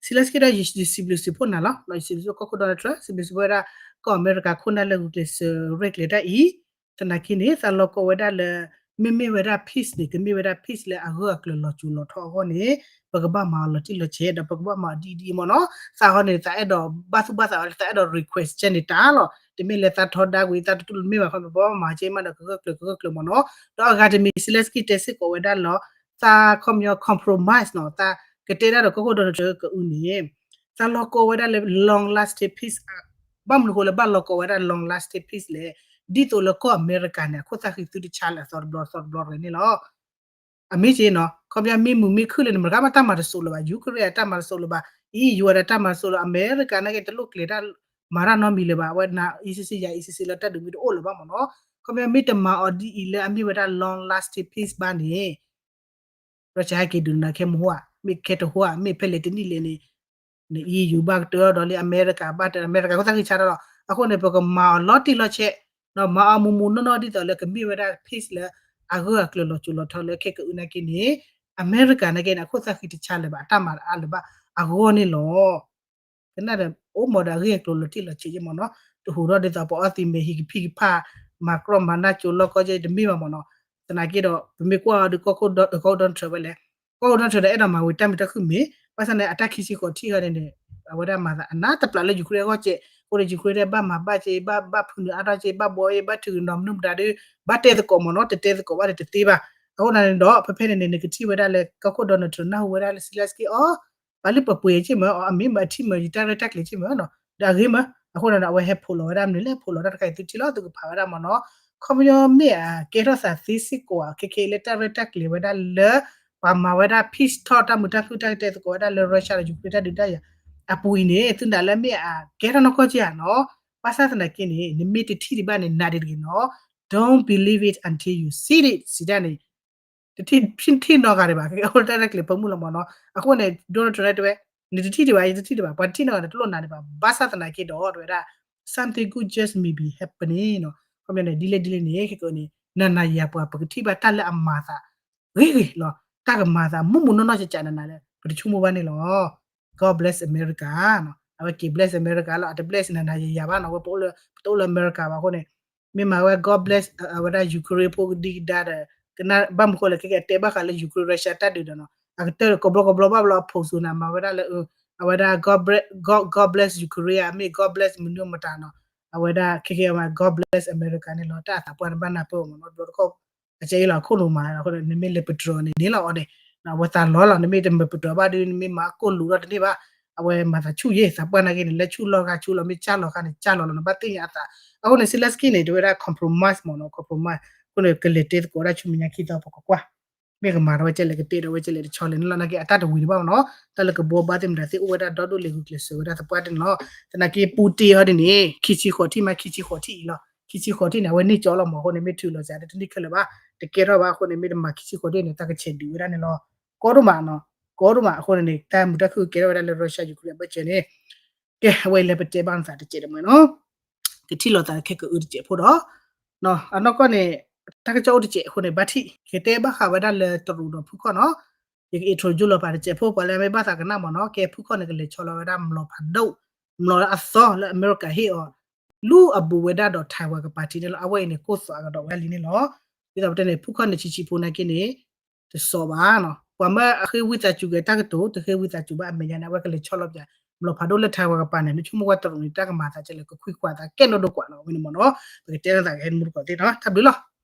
Zelensky ဒီး ယစံးဘျုးစံးဖှိၣ်နၤလီၤ, ယစံးဘျုးစံးဖှိၣ်ကီၢ်ခိၣ် Donald Trump, စံးဘျုးစံးဖှိၣ်ဝဲဒၣ် ကီၢ်အမဲရကၤခိၣ်နၢ်လၢဂုာ်ကျဲးစၢးရဲၣ်ကျဲၤတၢ်အံၤ, သနာ်က့န့ၣ် သးလီၤကီဝဲဒၣ်လၢ မ့မ့ၢ်ဝဲဒၣ် peace န့ၣ် ကမ့ၢ်ဝဲဒၣ် peace လၢအဂၢၢ်အကျၢၤလီၤစိၤလီၤထီအဂီၢ်န့ၣ် ပကဘၣ်မၤအီၤလီၤတံၢ်လီၤဆဲး ဒီးပကဘၣ်မၤအီၤဒ်အံၤဒ်အံၤမ့ၢ်နီၤ, သးဟီန့ၣ် သးအဲၣ်ဒိးဘၣ်သူၣ်ဘၣ်သးဝဲ သးအဲၣ်ဒိး request ကဲန့ၣ်တၢ်လီၤ, တမ့ၢ်လၢသးထီဒါကွံာ် သးတတူၢ်လိာ်မ့ၢ်ဘၣ်ခီ ပဘၣ်မၤကဲမးဒီးကဂၢၢ်ကျၢၤ ကဂၢၢ်ကျၢၤမ့ၢ်နီၤ, ဒီးအဂၤတမံၤ Zelensky တဲစ့ၢ်ကီးဝဲဒၣ်လီၤ သးခီပညီ compromise နီၤ, သးကတဲဒၣ်ဒီးကီၢ်ခိၣ် Donald Trump ကအုန့ၣ် သးလီၤကီဝဲဒၣ်လၢ long lasting peace, ဘၣ်မနုၤဃိလၢဘၣ်လီၤကီဝဲဒၣ် long lasting peace လဲၣ်, ဒ်သိးလၢကီၢ်အမဲရကၤန့ၣ် အခိၣ်သၣ်ဃံးသုတဆါလၢအသီတဘျီသီတဘျီတဂ့ၤန့ၣ်လီၤ. အမ့ၢ်က့နီၤ ခီပညီမ့ၢ်မုာ်မ့ၢ်ခုၣ်လၢန့ၣ် မတၤဂၤမးတၢ်မၤတစိးလၢၤဘၣ်, Ukraine တၢ်မၤတစိးလၢၤဘၣ်, EU ဒီးတၢ်မၤတစိးလၢၤ, အမဲရကၤနာ်က့ တလိၣ်ကျဲၤတၢ်မၤတၢ်နီတမံၤလၢၤဘၣ်, အဝဲနၤ အံစံစ့ ယၤ အံစံစ့ လၢတၢ်ဒုးမ့ၢ်တအိၣ်လၢၤဘၣ်မ့ၢ်နီၤ, ခီပညီမ့ၢ်တမၤအီၤဒ်အံၤလၢအမ့ၢ်ဝဲဒၣ် long lasting peace ဘၣ်န့ၣ် Russia ဟဲက့ၤဒုးနၤခဲမုၢ်ဟါ, မ့ၢ်ခဲတဟါ, မ့ၢ်ဖဲလဲၣ်တနံၣ်လဲၣ်န့ၣ်, န EU ဘၣ်ကတၢၢ်ဒီးလံ အမဲရကၤဘၣ်တၢၢ် အမဲရကၤခိၣ်သၣ်ဃံးဆါတၢ်လီၤ, အဃိန့ၣ် ပကမၤအီၤလီၤတံၢ်လီၤဆဲး, ဒီးမၤအီၤမူမူနီၢ်နီၢ်ဒ်သိးလၢကမ့ၢ်ဝဲဒၣ် peace လၢအဂၢၢ်အကျၢၤလီၤစိၤလီၤထီလၢခဲကအုနာ်က့န့ၣ်, အမဲရကၤနာ်က့န့ၣ် အခိၣ်သၣ်ဃံးတဆါလၢၤဘၣ် အတၢ်မၤတအါလၢၤဘၣ်အဂီၢ်န့ၣ်လီၤ. ကနၣ်ဒီး အိၣ်မးဒီးအဂ့ၢ်အကျိၤလီၤတံၢ်လီၤဆဲးယဲမ့ၢ်နီၤ, တဟူးထီၣ်ဒ်သိးပအီသံးမဲာ်ဟံၣ်ကဖံးကဖး, မၤကြီမၤနၢ်ကၠိလီၢ်ကီၢ်ကဲတမ့ၢ်ဘၣ်မ့ၢ်နီၤ, သနာ်က့ဒီး ပမ့ၢ်ကွၢ်အီၤဒီး ကီၢ်ခိၣ် Donald Trump ဝဲလဲၣ်, ကီၢ်ခိၣ် Donald Trump ဒီးအဲၣ်ဒိးမၤဝံၤတၢ်မုာ်တၢ်ခုၣ်မ့ၢ်, ဘၣ်ဆၣ်န့ၣ် အတၢ်ခံဆံဃိးထံၣ်ဃီန့ၣ်န့ၣ်, အဝဲဒၣ်မၤသးအနးတပျးလၢ Ukraine အဂီၢ်ကဲ, အဃိန့ၣ် Ukraine ဒၣ်ဘၣ်မၤဘၣ်ကဲ, ဘၣ်ဘၣ်ဖုးနုာ်အါထီၣ်ကဲ, ဘၣ်ဘှီအ့, ဘၣ်ထုးကနီၤမနုၤမတၤဒီး, ဘၣ်တဲသကိးမ့ၢ်နီၤ, တတဲသကိးဘၣ်ဒီးတသ့ဘၣ်, အဃိန့ၣ်ဒီး ဖဲဖဲန့ၣ်န့ၣ် နကထံၣ်ဝဲဒၣ်လၢ ကီၢ်ခိၣ် Donald Trump နၢ်ဟူဝဲဒၣ်လၢ Zelensky အီၤ ပာ်လုၢ်ပပှ့ၤက့မ့ၢ်, အမ့ၢ်မၤထံၣ်မ့ၢ် ယတၢ်ရဲၣ်တၢ်ကျဲၤက့မ့ၢ်နီၤ, ဒီးအဂ့ၤမ့ၢ်, အဃိန့ၣ်ဒီး အဝဲဟဲဖိးလီၤဝဲဒၣ်မနုၤလဲၣ်, ဖိးလီၤတၢ်တခါအံၤသုထံၣ်လီၤ သုကဖးဝဲဒၣ်မ့ၢ်နီၤ, ခီပညီမ့ၢ်အကဲထီၣ်သးသ့စ့ၢ်ကီးဧါ, ခဲခဲအံၤလၢတၢ်ရဲၣ်တၢ်ကျဲၤဝဲဒၣ်လၢ ပှၤမၤဝဲဒၣ် peace talk တၢ်မုာ်တၢ်ခုၣ်တၢ်ကတဲသကိးဝဲဒၣ်လၢ Russia ဒီး Ukraine တၢ်ဒုးတၢ်ယၤအပူၤအံၤန့ၣ် သုနာ်လၢမ့ၢ်အကဲထီၣ်နီၢ်ကီၢ်က့ဧါနီၤ, ဘၣ်ဆၣ်သနာ်က့န့ၣ် နမ့ၢ်တထံၣ်ဒံးဘၣ်န့ၣ် နၤဒံးတဂ့ၤနီၤ don't believe it until you see it စံးတၢ်န့ၣ် တထံၣ်နီတဂၤဒံးဘၣ် ကအိၣ်တၢ်ရဲၣ်ကျဲၤဖၢမုၢ်လီၤမ့ၢ်နီၤ. အဃိန့ၣ် Donald Trump တဲဝဲ နတထံၣ်ဒံးဘၣ် ယတထံၣ်ဒံးဘၣ် ပှၤတထံၣ်နီတဂၤန့ၣ် တလိၣ်နၤဒံးဘၣ် ဘၣ်ဆၣ်သနာ်က့ဒီး တဲဝဲဒၣ် something good just may be happening နီၤ. ခီပညီန့ၣ် ဒ်လဲၣ်ဒ်လဲၣ်န့ၣ် ခဲကနံၣ်န့ၣ် နၤနၤယၤယၤပှၤ ပကထံၣ်ဘၣ်တၢ်လၢအမၤသး ဂ့ၤဂ့ၤလီၤ. တၢ်ကမၤသး မုၢ်မုၢ်နီၢ်နီၢ်ကကးနၤနၤလၢ ပတဆိကမိၣ်ဘၣ်န့ၣ်လီၤ. God bless America နီၤ. အဝဲက့ၤ bless America လီၤ. အတ bless နၤနၤယၤယၤဘၣ်နီၤ. အဝဲပအိၣ်လၢ ပတအိၣ်လၢ America ဘၣ်အဃိန့ၣ် မ့ၢ်မၤဝဲ God bless အဝဲဒၣ် Ukraine ဖိကဒံကဒါဒီး ကနၣ်ဘၣ်မနုၤဃိလဲၣ် ခဲကနံၣ်အတဲဘၣ်ဃးလၢ Ukraine Russia တၢ်ဒုးဒီးနီၤ အကတၢၢ်ကဘျီကဘျီဘၣ်ဘျီအ post န့ၣ် မၤဝဲဒၣ်လၢ အဝဲဒၣ် God bless, God, God bless Ukraine မ့ၢ် God bless မနုၤမတၤနီၤ. အဝဲဒၣ်ခဲကနံၣ်အဝဲ God bless America န့ၣ်လီၤ. တၢ်အသးပှၢ်န့ၣ်ဘၣ်နၢ်ပၢၢ်မ့ၢ်နီၤ တဘျီတခီၣ် အကဲအံၤလီၤ အခိၣ်နူာ်မးလီၤ. အဃိန့ၣ် နမ့ၢ်လဲၤပတြၢၤန့ၣ်န့ၣ်လီၤအီၤန့ၣ် အဝဲသးလီၤလီၤ နမ့ၢ်တမၤပတြၢၤဘၣ်ဒီး နမ့ၢ်မၤကိၢ်လူးထီၣ်တန့ၢ်ဘၣ်. အဝဲမၤသးဆူၣ်ယဲ သးပှၢ်နာ်က့န့ၣ် လဲၤဆူၣ်လီၤဂာ်ဆူၣ်လီၤ မ့ၢ်ကၢ်လီၤဂာ်န့ၣ် ကၢ်လီၤလီၤ နဘၣ်သ့ၣ်ညါအသး. အဃိန့ၣ် Zelensky န့ၣ် တဲဝဲဒၣ် compromise မ့ၢ်နီၤ compromise အဃိန့ၣ် ကလဲၤတဲသကိးဒၣ်ဆူမဲာ်ညါခံသီပကကွၢ် မ့ၢ်ကမၤထီၣ်ဝဲကဲလဲၣ် ကတဲဒီးဝဲကဲလဲၣ်တဆီလဲၣ်န့ၣ်လီၤ. နာ်က့အတၢ်တဝံၤတဘၣ်မ့ၢ်နီၤ တၢ်လၢကဘှီဘၣ်သ့ၣ်မတၤသ့ၣ်အိၣ်ဝဲဒၣ်ဒီဒူၣ်လဲၤဂုာ်ကျဲးစၢးဝဲဒၣ်သပှၢ်တၢၢ်န့ၣ်လီၤ. သနာ်က့ Putin အီၤဒ်န့ၣ် ခံဆံဃိးထံၣ်မး ခံဆံဃိးထံၣ်အံၤလီၤ. ခံဆံဃိးထံၣ်န့ၣ် အဝဲန့ၢ်ကၠီလီၤမ့ၢ်အဃိန့ၣ် မ့ၢ်ထုးလီၤစှၤဒီးတန့ၢ်ခဲလၢာ်ဘၣ် တကဲထီၣ်ဘၣ်အဃိန့ၣ် မ့ၢ်တမၤခံဆံဃိးထံၣ်န့ၣ် တၢ်ကဆဲးဒုးဝဲဒၣ်န့ၣ်လီၤ. ကီဒိၣ်မးနီၤ ကီဒိၣ်မးအဃိန့ၣ်န့ၣ် တၢ်မုာ်တၢ်ခုၣ်ကဲထီၣ်ဝဲဒၣ်လၢ Russia Ukraine အဘၢၣ်စၢၤန့ၣ် ကဲ အဝဲအံၤလၢပတဲဘၣ်နသးတစဲးတမှဲၤနီၤ ကထံၣ်လိာ်သးခဲကအုတစဲးဖိဒီး အနီၢ်ကီၢ်န့ၣ် တၢ်ကစီၣ်အိၣ်တစဲးအဃိန့ၣ် ဘၣ်ထံၣ် ကတဲဘၣ်ဃးဝဲဒၣ်လၢတရူးဒီးဖုခီၣ်နီၤ ယက intro ယိလီၤပာ်တစဲးဖိ ပှၤလၢအမ့ၢ်ဘၣ်သးကနၣ်မ့ၢ်နီၤ ကဲဖုခီၣ်န့ၣ် ကလဲၤဆီလီၤဝဲဒၣ်မျိာ်ဖးဒိၣ် မျိာ်လၢအသီလၢအမဲရကၤဟ့ၣ်အီၤ လူၤအဘူးဝဲဒၣ်ဒီး Taiwan ကပၤထံးန့ၣ်လီၤ. အဝဲအံၤန့ၣ် ကိၢ်သွးကဒီးဝဲဒၣ်လံန့ၣ်လီၤ. ဒ်သိးပတဲန့ၣ် ဖုခီၣ်န့ၣ်ဆံးဆံးဖိနာ်က့န့ၣ် တစီၤဘၣ်နီၤ ပှၤမ့ၢ်အဃ့ဝံသးစူၤက့ၤတၢ်ကတိၤ တဃ့ဝံသးစူၤဘၣ်အမဲာ်ညါန့ၣ် အဝဲကလဲၤဆီလီၤပၠး မျိာ်ဖးဒိၣ်လၢ Taiwan ကပၤန့ၣ် နဆိကမိၣ်ဝဲတရူးန့ၣ် တၢ်ကမၤသးကဲလၢကခွံခွါသးကဲနီၣ်ဒိၣ်ကွၢ်လီၤ ဝဲန့ၣ်မ့ၢ်နီၤ ပကတဲနသးကဟဲမူတကိးသ့ၣ်နီၤ တၢ်ဘျုးလီၤ.